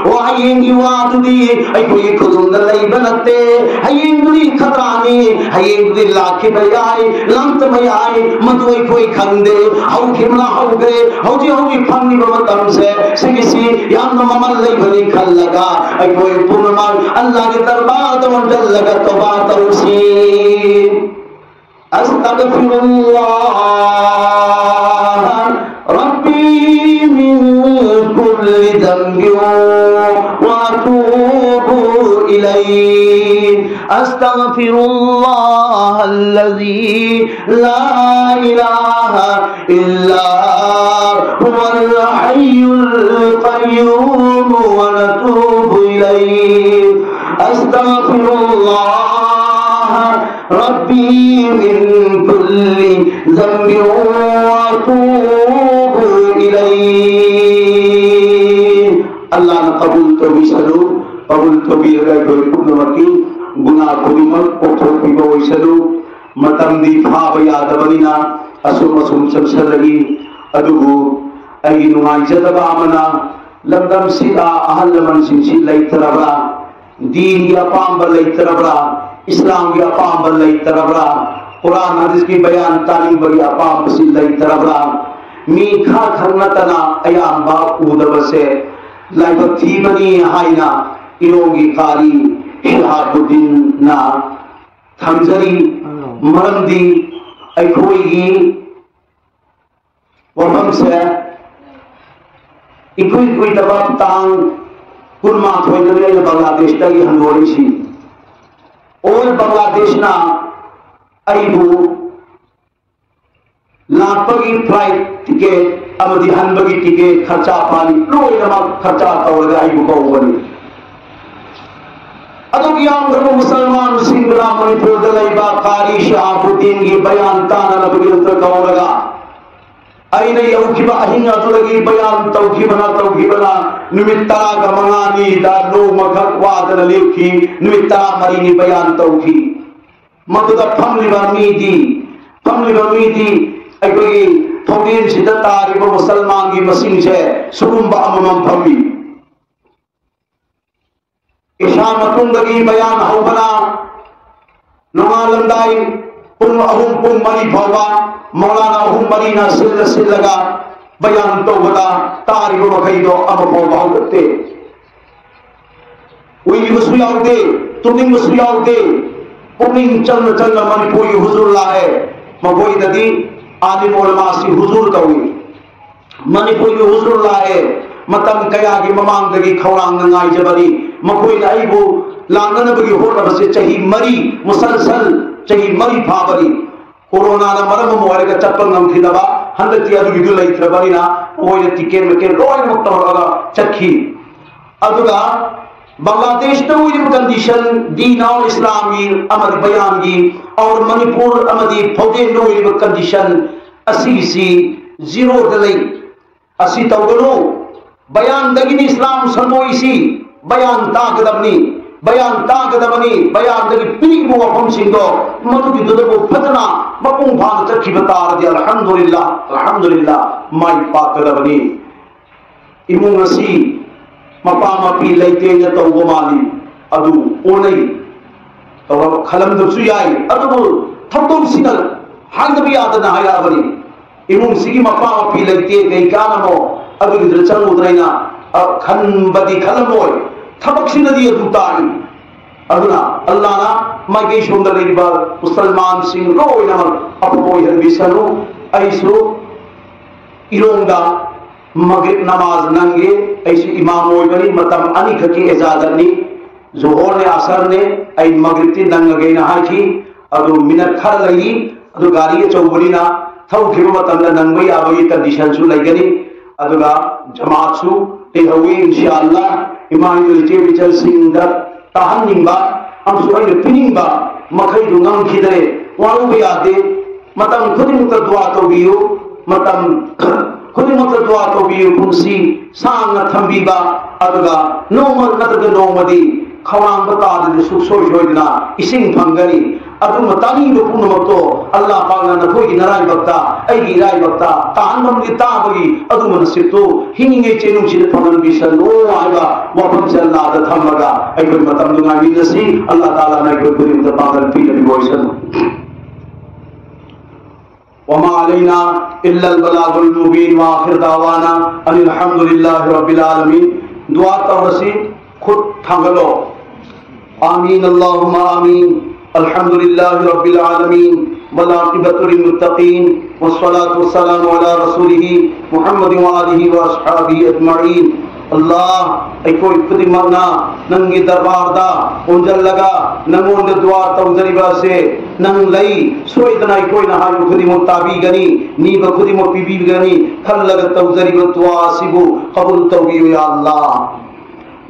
ꯋꯥ ꯍꯌꯦꯡꯒꯤ ꯋꯥꯗꯨꯗꯤ ꯑꯩꯈꯣꯏꯒꯤ ꯈꯨꯗꯨꯝꯗ ꯂꯩꯕ ꯅꯠꯇꯦ꯫ ꯍꯌꯦꯡꯗꯨꯗꯤ ꯈꯇ꯭ꯔꯥꯅꯤ, ꯍꯌꯦꯡꯗꯨꯗꯤ ꯂꯥꯛꯈꯤꯕ ꯌꯥꯏ, ꯂꯥꯛꯇꯕ ꯌꯥꯏ, ꯃꯗꯨ ꯑꯩꯈꯣꯏ ꯈꯪꯗꯦ꯫ ꯍꯧꯈꯤꯕꯅ ꯍꯧꯈ꯭ꯔꯦ, ꯍꯧꯖꯤꯛ ꯍꯧꯖꯤꯛ ꯐꯪꯂꯤꯕ ꯃꯇꯝꯁꯦ ꯁꯤꯒꯤꯁꯤ ꯌꯥꯝꯅ ꯃꯃꯜ ꯂꯩꯕꯅꯤ ꯈꯜꯂꯒ ꯑꯩꯈꯣꯏ ꯄꯨꯝꯅꯃꯛ ꯑꯜꯂꯥꯍꯒꯤ ꯗꯔꯕꯥꯔꯗ ꯑꯣꯟꯁꯤꯜꯂꯒ ꯇꯧꯕꯥ ꯇꯧꯁꯤ꯫ أستغفر الله ربي من كل ذنب وأتوب إليه. أستغفر الله الذي لا إله إلا هو الحي القيوم ونتوب إليه. أستغفر الله ربي من كل ذنب وأتوب إليه. ꯑꯜꯂꯥꯍꯅ ꯀꯕꯨꯜ ꯇꯧꯕꯤꯁꯅꯨ꯫ ꯀꯕꯨꯜ ꯇꯧꯕꯤꯔꯒ ꯑꯩꯈꯣꯏ ꯄꯨꯝꯅꯃꯛꯀꯤ ꯒꯨꯅꯥ ꯈꯨꯗꯤꯡꯃꯛ ꯀꯣꯛꯊꯣꯛꯄꯤꯕ ꯑꯣꯏꯁꯅꯨ꯫ ꯃꯇꯝꯗꯤ ꯐꯥꯕ ꯌꯥꯗꯕꯅꯤꯅ ꯑꯁꯨꯝ ꯑꯁꯨꯝ ꯆꯪꯁꯤꯜꯂꯛꯏ꯫ ꯑꯗꯨꯕꯨ ꯑꯩꯒꯤ ꯅꯨꯡꯉꯥꯏꯖꯗꯕ ꯑꯃꯅ, ꯂꯝꯗꯝꯁꯤꯗ ꯑꯍꯜ ꯂꯃꯟꯁꯤꯡꯁꯤ ꯂꯩꯇ꯭ꯔꯕ꯭ꯔꯥ? ꯗꯤꯟꯒꯤ ꯑꯄꯥꯝꯕ ꯂꯩꯇ꯭ꯔꯕ꯭ꯔꯥ? ꯏꯁꯂꯥꯝꯒꯤ ꯑꯄꯥꯝꯕ ꯂꯩꯇ꯭ꯔꯕ꯭ꯔꯥ? ꯀꯨꯔꯥꯟ ꯍꯗꯤꯁꯀꯤ ꯕꯌꯥꯟ ꯇꯥꯅꯤꯡꯕꯒꯤ ꯑꯄꯥꯝꯕꯁꯤ ꯂꯩꯇ꯭ꯔꯕ꯭ꯔꯥ? ꯃꯤ ꯈꯔ ꯈꯛ ꯅꯠꯇꯅ ꯑꯌꯥꯝꯕ ꯎꯗꯕꯁꯦ ꯂꯥꯏꯕꯛ ꯊꯤꯕꯅꯤ ꯍꯥꯏꯅ ꯏꯔꯣꯝꯒꯤ ꯀꯥꯔꯤ ꯁꯤꯍꯥꯕꯨꯗꯤꯟꯅ ꯊꯝꯖꯔꯤ꯫ ꯃꯔꯝꯗꯤ ꯑꯩꯈꯣꯏꯒꯤ ꯋꯥꯐꯝꯁꯦ ꯏꯀꯨꯏ ꯀꯨꯏꯗꯕ ꯇꯥꯡ ꯀꯨꯟꯃꯥꯊꯣꯏꯗꯅꯤ ꯑꯩꯅ ꯕꯪꯒ꯭ꯂꯥꯗꯦꯁꯇꯒꯤ ꯍꯟꯗꯣꯔꯛꯏꯁꯤ꯫ ꯑꯣꯜ ꯕꯪꯒ꯭ꯂꯥꯗꯦꯁꯅ ꯑꯩꯕꯨ ꯂꯥꯛꯄꯒꯤ ꯐ꯭ꯂꯥꯏꯠ ꯇꯤꯀꯦꯠ ꯑꯃꯗꯤ ꯍꯟꯕꯒꯤ ꯇꯤꯀꯦꯠ ꯈꯔꯆꯥ ꯄꯥꯅꯤ ꯂꯣꯏꯅꯃꯛ ꯈꯔꯆꯥ ꯇꯧꯔꯒ ꯑꯩꯕꯨ ꯀꯧꯕꯅꯤ꯫ ꯑꯗꯨꯒꯤ ꯌꯥꯝꯈ꯭ꯔꯕ ꯃꯨꯁꯜꯃꯥꯟꯁꯤꯡ ꯃꯅꯤꯄꯨꯔꯗ ꯂꯩꯕ ꯀꯥꯔꯤ ꯁꯤꯍꯥꯕꯨꯗꯤꯟꯒꯤ ꯕꯌꯥꯟ ꯇꯥꯅꯅꯕꯒꯤꯗꯃꯛꯇ ꯀꯧꯔꯒ ꯑꯩꯅ ꯌꯧꯈꯤꯕ ꯑꯍꯤꯡ ꯑꯗꯨꯗꯒꯤ ꯕꯌꯥꯟ ꯇꯧꯈꯤꯕꯅ ꯇꯧꯈꯤꯕꯅ ꯅꯨꯃꯤꯠ ꯇꯔꯥꯒ ꯃꯉꯥꯅꯤꯗ ꯅꯣꯡꯃꯈꯛ ꯋꯥꯗꯅ ꯂꯦꯞꯈꯤ꯫ ꯅꯨꯃꯤꯠ ꯇꯔꯥꯃꯔꯤꯅꯤ ꯕꯌꯥꯟ ꯇꯧꯈꯤ꯫ ꯃꯗꯨꯗ ꯐꯝꯂꯤꯕ ꯃꯤꯗꯤ, ꯐꯝꯂꯤꯕ ꯃꯤꯗꯤ ꯑꯩꯈꯣꯏꯒꯤ ꯊꯧꯗꯦꯟꯁꯤꯗ ꯇꯥꯔꯤꯕ ꯃꯨꯁꯜꯃꯥꯟꯒꯤ ꯃꯁꯤꯡꯁꯦ ꯁꯨꯒꯨꯝꯕ ꯑꯃꯃꯝ ꯐꯝꯃꯤ꯫ ꯏꯁꯥ ꯃꯇꯨꯡꯗꯒꯤ ꯕꯌꯥꯟ ꯍꯧꯕꯅ ꯅꯣꯡꯉꯥꯜꯂꯝꯗꯥꯏ ꯄꯨꯡ ꯑꯍꯨꯝ, ꯄꯨꯡ ꯃꯔꯤ ꯐꯥꯎꯕ ꯃꯧꯂꯥꯅꯥ ꯑꯍꯨꯝ ꯃꯔꯤꯅ ꯁꯤꯜꯂ ꯁꯤꯜꯂꯒ ꯕꯌꯥꯟ ꯇꯧꯕꯗ ꯇꯥꯔꯤꯕ ꯃꯈꯩꯗꯣ ꯑꯃꯐꯥꯎꯕ ꯍꯧꯒꯠꯇꯦ꯫ ꯎꯏꯕꯁꯨ ꯌꯥꯎꯗꯦ, ꯇꯨꯝꯅꯤꯡꯕꯁꯨ ꯌꯥꯎꯗꯦ꯫ ꯄꯨꯛꯅꯤꯡ ꯆꯪꯅ ꯆꯪꯅ ꯃꯅꯤꯄꯨꯔꯒꯤ ꯍꯨꯖꯨꯔ ꯂꯥꯛꯑꯦ꯫ ꯃꯈꯣꯏꯗꯗꯤ ꯑꯥꯂꯤꯝ ꯑꯣꯂꯃꯥꯁꯤ ꯍꯨꯖꯨꯔ ꯀꯧꯏ꯫ ꯃꯅꯤꯄꯨꯔꯒꯤ ꯍꯨꯖꯨꯔ ꯂꯥꯛꯑꯦ꯫ ꯃꯇꯝ ꯀꯌꯥꯒꯤ ꯃꯃꯥꯡꯗꯒꯤ ꯈꯧꯔꯥꯡꯅ ꯉꯥꯏꯖꯕꯅꯤ꯫ ꯃꯈꯣꯏꯅ ꯑꯩꯕꯨ ꯂꯥꯛꯅꯅꯕꯒꯤ ꯍꯣꯠꯅꯕꯁꯦ ꯆꯍꯤ ꯃꯔꯤ, ꯃꯨꯁꯜꯁꯜ ꯆꯍꯤ ꯃꯔꯤ ꯐꯥꯕꯅꯤ꯫ ꯀꯣꯔꯣꯅꯥꯅ ꯃꯔꯝ ꯑꯃ ꯑꯣꯏꯔꯒ ꯆꯠꯄ ꯉꯝꯈꯤꯗꯕ, ꯍꯟꯗꯛꯇꯤ ꯑꯗꯨꯒꯤꯗꯨ ꯂꯩꯇ꯭ꯔꯕꯅꯤꯅ ꯃꯈꯣꯏꯅ ꯇꯤꯀꯦꯠ ꯃꯀꯦꯠ ꯂꯣꯏꯅꯃꯛ ꯇꯧꯔꯒ ꯆꯠꯈꯤ꯫ ꯑꯗꯨꯒ ꯕꯪꯒ꯭ꯂꯥꯗꯦꯁꯇ ꯑꯣꯏꯔꯤꯕ ꯀꯟꯗꯤꯁꯟ, ꯗꯤꯟ ꯑꯜ ꯏꯁꯂꯥꯝꯒꯤ ꯑꯃꯗꯤ ꯕꯌꯥꯟꯒꯤ, ꯑꯣꯔ ꯃꯅꯤꯄꯨꯔ ꯑꯃꯗꯤ ꯐꯧꯗꯦꯟꯗ ꯑꯣꯏꯔꯤꯕ ꯀꯟꯗꯤꯁꯟ ꯑꯁꯤꯒꯤꯁꯤ ꯖꯤꯔꯣꯗ ꯂꯩ꯫ ꯑꯁꯤ ꯇꯧꯒꯅꯨ꯫ ꯕꯌꯥꯟꯗꯒꯤꯅꯤ ꯏꯁꯂꯥꯝ ꯁꯟꯗꯣꯛꯏꯁꯤ꯫ ꯕꯌꯥꯟ ꯇꯥꯒꯗꯕꯅꯤ, ꯕꯌꯥꯟ ꯇꯥꯒꯗꯕꯅꯤ꯫ ꯕꯌꯥꯟꯗꯒꯤ ꯄꯤꯔꯤꯕ ꯋꯥꯐꯝꯁꯤꯡꯗꯣ ꯃꯗꯨꯒꯤꯗꯨꯗꯕꯨ ꯐꯖꯅ ꯃꯄꯨꯡ ꯐꯥꯅ ꯆꯠꯈꯤꯕ ꯇꯥꯔꯗꯤ ꯑꯜꯍꯝꯗꯨꯂꯤꯜꯂꯥ, ꯑꯜꯍꯝꯗꯨꯂꯤꯜꯂꯥ, ꯃꯥꯏ ꯄꯥꯛꯀꯗꯕꯅꯤ꯫ ꯏꯃꯨꯡ ꯑꯁꯤ ꯃꯄꯥ ꯃꯄꯤ ꯂꯩꯇꯦꯡꯅ ꯇꯧꯕ ꯃꯥꯜꯂꯤ꯫ ꯑꯗꯨ ꯑꯣꯟꯅꯩ꯫ ꯇꯧꯔ-, ꯈꯜꯂꯝꯗꯕꯁꯨ ꯌꯥꯏ꯫ ꯑꯗꯨꯕꯨ ꯊꯧꯗꯣꯛꯁꯤꯅ ꯍꯥꯏꯗꯕ ꯌꯥꯗꯅ ꯍꯥꯏꯔꯛꯑꯕꯅꯤ꯫ ꯏꯃꯨꯡꯁꯤꯒꯤ ꯃꯄꯥ ꯃꯄꯤ ꯂꯩꯇꯦ, ꯀꯩ ꯀꯥꯟꯅꯕꯣ? ꯑꯗꯨꯒꯤꯗꯨꯗ ꯆꯪꯉꯨꯗꯅ ꯑꯩꯅ, ꯑ, ꯈꯟꯕꯗꯤ ꯈꯜꯂꯝꯃꯣꯏ꯫ ꯊꯕꯛꯁꯤꯅꯗꯤ ꯑꯗꯨ ꯇꯥꯛꯏ꯫ ꯑꯗꯨꯅ ꯑꯜꯂꯥꯅ ꯃꯥꯏꯀꯩ ꯁꯣꯝꯗ ꯂꯩꯔꯤꯕ ꯃꯨꯁꯜꯃꯥꯟꯁꯤꯡ ꯂꯣꯏꯅꯃꯛ ꯑꯐꯕ ꯑꯣꯏꯍꯟꯕꯤꯁꯅꯨ꯫ ꯑꯩꯁꯨ ꯏꯔꯣꯡꯗ ꯃꯒ꯭ꯔꯤꯕ ꯅꯃꯥꯖ ꯅꯪꯒꯦ꯫ ꯑꯩꯁꯨ ꯏꯃꯥꯝ ꯑꯣꯏꯕꯅꯤ, ꯃꯇꯝ ꯑꯅꯤꯈꯛꯀꯤ ꯏꯖꯥꯖꯠꯅꯤ, ꯖꯣꯍꯣꯔꯅꯦ ꯑꯁꯔꯅꯦ꯫ ꯑꯩ ꯃꯒ꯭ꯔꯤꯕꯇꯤ ꯅꯪꯉꯒꯦꯅ ꯍꯥꯏꯈꯤ꯫ ꯑꯗꯨ ꯃꯤꯅꯠ ꯈꯔ ꯂꯩꯔꯤ, ꯑꯗꯨ ꯒꯥꯔꯤ ꯑꯆꯧꯕꯅꯤꯅ ꯊꯧꯈꯤꯕ ꯃꯇꯝꯗ ꯅꯪꯕ ꯌꯥꯕꯒꯤ ꯀꯟꯗꯤꯁꯟꯁꯨ ꯂꯩꯒꯅꯤ꯫ ꯑꯗꯨꯒ ꯖꯃꯥꯠꯁꯨ ꯂꯩꯍꯧꯋꯤ, ꯏꯟꯁꯥ ꯑꯜꯂꯥ꯫ ꯏꯃꯥ ꯏꯆꯦ ꯏꯆꯜꯁꯤꯡꯗ ꯇꯥꯍꯟꯅꯤꯡꯕ ꯑꯃꯁꯨꯡ ꯑꯩꯅ ꯄꯤꯅꯤꯡꯕ ꯃꯈꯩꯗꯨ ꯉꯝꯈꯤꯗ꯭ꯔꯦ꯫ ꯋꯥꯔꯨꯕ ꯌꯥꯗꯦ꯫ ꯃꯇꯝ ꯈꯨꯗꯤꯡꯃꯛꯇ ꯗꯨꯋꯥ ꯇꯧꯕꯤꯌꯨ꯫ ꯃꯇꯝ ꯈꯨꯗꯤꯡꯃꯛꯇ ꯗꯨꯋꯥ ꯇꯧꯕꯤꯌꯨ꯫ ꯄꯨꯟꯁꯤ ꯁꯥꯡꯅ ꯊꯝꯕꯤꯕ, ꯑꯗꯨꯒ ꯅꯣꯡꯃ ꯅꯠꯇ꯭ꯔꯒ ꯅꯣꯡꯃꯗꯤ ꯈꯧꯔꯥꯡꯕ ꯇꯥꯗꯅ ꯁꯨꯡꯁꯣꯏ ꯁꯣꯏꯗꯅ ꯏꯁꯤꯡ ꯐꯪꯒꯅꯤ꯫ ꯑꯗꯨꯝꯕ ꯇꯥꯅꯤꯡꯕ ꯄꯨꯝꯅꯃꯛꯇꯣ ꯑꯜꯂꯥꯍ ꯄꯥꯛꯅ ꯅꯈꯣꯏꯒꯤ ꯅꯔꯥꯏꯕꯛꯇ, ꯑꯩꯒꯤ ꯏꯔꯥꯏꯕꯛꯇ ꯇꯥꯍꯟꯕ ꯉꯝꯒꯦ ꯇꯥꯕꯒꯤ ꯑꯗꯨꯝꯕ ꯅꯁꯤꯕꯇꯣ ꯍꯤꯡꯉꯤꯉꯩ ꯆꯦꯅꯨꯡꯁꯤꯗ ꯐꯪꯍꯟꯕꯤꯁꯅꯨ ꯍꯥꯏꯕ ꯋꯥꯐꯝꯁꯦ ꯑꯜꯂꯥꯍꯗ ꯊꯝꯃꯒ ꯑꯩꯈꯣꯏ ꯃꯇꯝꯗꯨ ꯉꯥꯏꯃꯤꯟꯅꯁꯤ꯫ ꯑꯜꯂꯥꯍ ꯇꯥꯂꯥꯅ ꯑꯩꯈꯣꯏ ꯈꯨꯗꯤꯡꯃꯛꯇ ꯄꯥꯡꯒꯜ ꯄꯤꯅꯕꯤꯕ ꯑꯣꯏꯁꯅꯨ꯫ وما علينا إلا البلاغ المبين، وآخر دعوانا أن الحمد لله رب العالمين. ꯗꯨꯋꯥ ꯇꯧꯔꯁꯤ꯫ ꯈꯨꯠ ꯊꯥꯡꯒꯠꯂꯣ꯫ آمين، اللهم آمين. الحمد لله رب العالمين، والعاقبة للمتقين، والصلاة والسلام على رسوله محمد وآله وأصحابه أجمعين. ꯑꯜꯂꯥꯍ, ꯑꯩꯈꯣꯏ ꯈꯨꯗꯤꯡꯃꯛꯅ ꯅꯪꯒꯤ ꯗꯔꯕꯥꯔꯗ ꯑꯣꯟꯁꯤꯜꯂꯒ ꯅꯪꯉꯣꯟꯗ ꯗꯨꯋꯥ ꯇꯧꯖꯔꯤꯕ ꯑꯁꯦ ꯅꯪ ꯂꯩ, ꯁꯣꯏꯗꯅ ꯑꯩꯈꯣꯏꯅ ꯍꯥꯏꯕ ꯈꯨꯗꯤꯡꯃꯛ ꯇꯥꯕꯤꯒꯅꯤ, ꯅꯤꯕ ꯈꯨꯗꯤꯡꯃꯛ ꯄꯤꯕꯤꯒꯅꯤ ꯈꯜꯂꯒ ꯇꯧꯖꯔꯤꯕ ꯗꯨꯋꯥ ꯑꯁꯤꯕꯨ ꯀꯕꯨꯜ ꯇꯧꯕꯤꯌꯨ, ꯌꯥ ꯑꯜꯂꯥꯍ꯫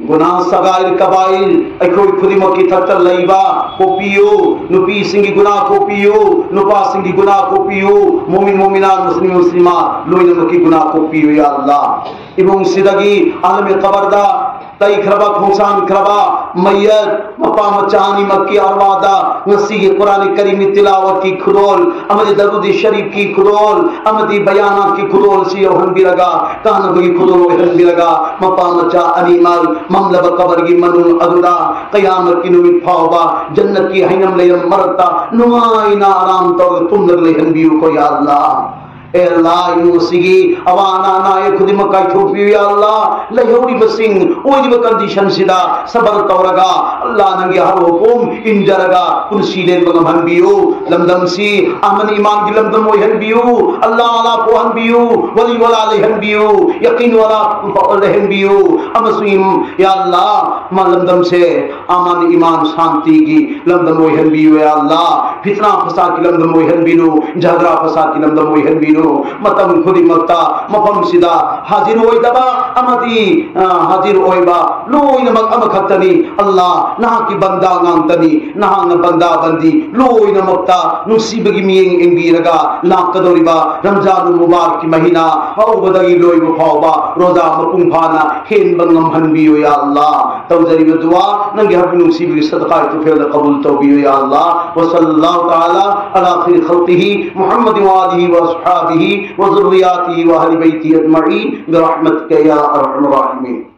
ꯒꯨꯅꯥ ꯁꯒꯥꯏꯔ ꯀꯕꯥꯏꯔ ꯑꯩꯈꯣꯏ ꯈꯨꯗꯤꯡꯃꯛꯀꯤ ꯊꯛꯇ ꯂꯩꯕ ꯀꯣꯛꯄꯤꯌꯨ꯫ ꯅꯨꯄꯤꯁꯤꯡꯒꯤ ꯒꯨꯅꯥ ꯀꯣꯛꯄꯤꯌꯨ, ꯅꯨꯄꯥꯁꯤꯡꯒꯤ ꯒꯨꯅꯥ ꯀꯣꯛꯄꯤꯌꯨ, ꯃꯨꯃꯤꯟ ꯃꯨꯃꯤꯅꯥꯠ, ꯃꯨꯁꯂꯤꯝ ꯃꯨꯁꯂꯤꯃꯥꯠ ꯂꯣꯏꯅꯃꯛꯀꯤ ꯒꯨꯅꯥ ꯀꯣꯛꯄꯤꯌꯨ, ꯌꯥ ꯑꯜꯂꯥꯍ꯫ ꯏꯃꯨꯡꯁꯤꯗꯒꯤ ꯑꯥꯂꯝ ꯀꯕꯔꯗ ꯂꯩꯈ꯭ꯔꯕ, ꯈꯣꯡꯁꯥꯟꯈ꯭ꯔꯕ ꯃꯌꯠ ꯃꯄꯥ ꯃꯆꯥ ꯑꯅꯤꯃꯛꯀꯤ ꯑꯔꯋꯥꯗ ꯉꯁꯤꯒꯤ ꯀꯨꯔꯥꯟ ꯀꯔꯤꯝꯒꯤ ꯇꯤꯂꯥꯋꯠꯀꯤ ꯈꯨꯗꯣꯜ ꯑꯃꯗꯤ ꯗꯔꯨꯗꯤ ꯁꯔꯤꯐꯀꯤ ꯈꯨꯗꯣꯜ ꯑꯃꯗꯤ ꯕꯌꯥꯅꯥꯠꯀꯤ ꯈꯨꯗꯣꯜꯁꯤ ꯌꯧꯍꯟꯕꯤꯔꯒ, ꯀꯥꯟꯅꯕꯒꯤ ꯈꯨꯗꯣꯜ ꯑꯣꯏꯍꯟꯕꯤꯔꯒ, ꯃꯄꯥ ꯃꯆꯥ ꯑꯅꯤꯃꯛ ꯃꯝꯂꯕ ꯀꯕꯔꯒꯤ ꯃꯅꯨꯡ ꯑꯗꯨꯗ ꯀꯌꯥꯃꯠꯀꯤ ꯅꯨꯃꯤꯠ ꯐꯥꯎꯕ ꯖꯟꯅꯠꯀꯤ ꯍꯩꯅꯝ ꯂꯩꯔꯝ ꯃꯔꯛꯇ ꯅꯨꯡꯉꯥꯏꯅ ꯑꯔꯥꯝ ꯇꯧꯔꯒ ꯇꯨꯝꯂꯒ ꯂꯩꯍꯟꯕꯤꯌꯨꯀꯣ, ꯌꯥ ꯑꯜꯂꯥꯍ꯫ ꯑꯦ ꯑꯜꯂꯥꯍ, ꯏꯃꯨꯡ ꯑꯁꯤꯒꯤ ꯑꯋꯥ ꯑꯅꯥ, ꯑꯅꯥ ꯑꯌꯦꯛ ꯈꯨꯗꯤꯡꯃꯛ ꯀꯥꯏꯊꯣꯛꯄꯤꯌꯨ, ꯌꯥ ꯑꯜꯂꯥꯍ꯫ ꯂꯩꯍꯧꯔꯤꯕꯁꯤꯡ ꯑꯣꯏꯔꯤꯕ ꯀꯟꯗꯤꯁꯟꯁꯤꯗ ꯁꯕꯔ ꯇꯧꯔꯒ, ꯑꯜꯂꯥꯍ, ꯅꯪꯒꯤ ꯍꯔꯣ ꯍꯨꯀꯨꯝ ꯏꯟꯖꯔꯒ ꯄꯨꯟꯁꯤ ꯂꯦꯟꯕ ꯉꯝꯍꯟꯕꯤꯌꯨ꯫ ꯂꯝꯗꯝꯁꯤ ꯑꯃꯟ ꯏꯃꯥꯟꯒꯤ ꯂꯝꯗꯝ ꯑꯣꯏꯍꯟꯕꯤꯌꯨ꯫ ꯑꯜꯂꯥꯍ ꯋꯥꯂꯥ ꯄꯣꯛꯍꯟꯕꯤꯌꯨ, ꯋꯥꯂꯤ ꯋꯥꯂꯥ ꯂꯩꯍꯟꯕꯤꯌꯨ, ꯌꯀꯤꯟ ꯋꯥꯂꯥ ꯂꯩꯍꯟꯕꯤꯌꯨ꯫ ꯑꯃꯁꯨꯡ ꯌꯥ ꯑꯜꯂꯥꯍ, ꯃꯥ ꯂꯝꯗꯝꯁꯦ ꯑꯃꯟ ꯏꯃꯥꯟ ꯁꯥꯟꯇꯤꯒꯤ ꯂꯝꯗꯝ ꯑꯣꯏꯍꯟꯕꯤꯌꯨ꯫ ꯌꯥ ꯑꯜꯂꯥꯍ, ꯐꯤꯇꯅꯥ ꯐꯁꯥꯗꯀꯤ ꯂꯝꯗꯝ ꯑꯣꯏꯍꯟꯕꯤꯅꯨ, ꯖꯒ꯭ꯔꯥ ꯐꯁꯥꯗꯀꯤ ꯂꯝꯗꯝ ꯑꯣꯏꯍꯟꯕꯤꯅꯨ꯫ ꯃꯇꯝ ꯈꯨꯗꯤꯡꯃꯛꯇ ꯃꯐꯝꯁꯤꯗ ꯍꯥꯖꯤꯔ ꯑꯣꯏꯗꯕ ꯑꯃꯗꯤ, ꯑ, ꯍꯥꯖꯤꯔ ꯑꯣꯏꯕ ꯂꯣꯏꯅꯃꯛ ꯑꯃꯈꯛꯇꯅꯤ꯫ ꯑꯜꯂꯥ, ꯅꯍꯥꯛꯀꯤ ꯕꯟꯗꯥ ꯉꯥꯛꯇꯅꯤ꯫ ꯅꯍꯥꯛꯅ ꯕꯟꯗꯥ ꯕꯟꯗꯤ ꯂꯣꯏꯅꯃꯛꯇ ꯅꯨꯡꯁꯤꯕꯒꯤ ꯃꯤꯠꯌꯦꯡ ꯌꯦꯡꯕꯤꯔꯒ ꯂꯥꯛꯀꯗꯧꯔꯤꯕ ꯔꯝꯖꯥꯟ ꯃꯨꯕꯥꯔꯛꯀꯤ ꯃꯍꯤꯅꯥ ꯍꯧꯕꯗꯒꯤ ꯂꯣꯏꯕ ꯐꯥꯎꯕ ꯔꯣꯖꯥ ꯃꯄꯨꯡ ꯐꯥꯅ ꯍꯦꯟꯕ ꯉꯝꯍꯟꯕꯤꯌꯨ, ꯌꯥ ꯑꯜꯂꯥ꯫ ꯇꯧꯖꯔꯤꯕ ꯗꯨꯋꯥ ꯅꯪꯒꯤ ꯍꯥꯏꯕ ꯅꯨꯡꯁꯤꯕꯒꯤ ꯁꯗꯀꯥ ꯇꯨꯐꯦꯜꯗ ꯀꯕꯨꯜ ꯇꯧꯕꯤꯌꯨ, ꯌꯥ ꯑꯜꯂꯥ꯫ وصلى الله تعالى على خير خلقه محمد وآله وأصحابه وذرياته وأهل بيته أجمعين برحمتك يا أرحم الراحمين.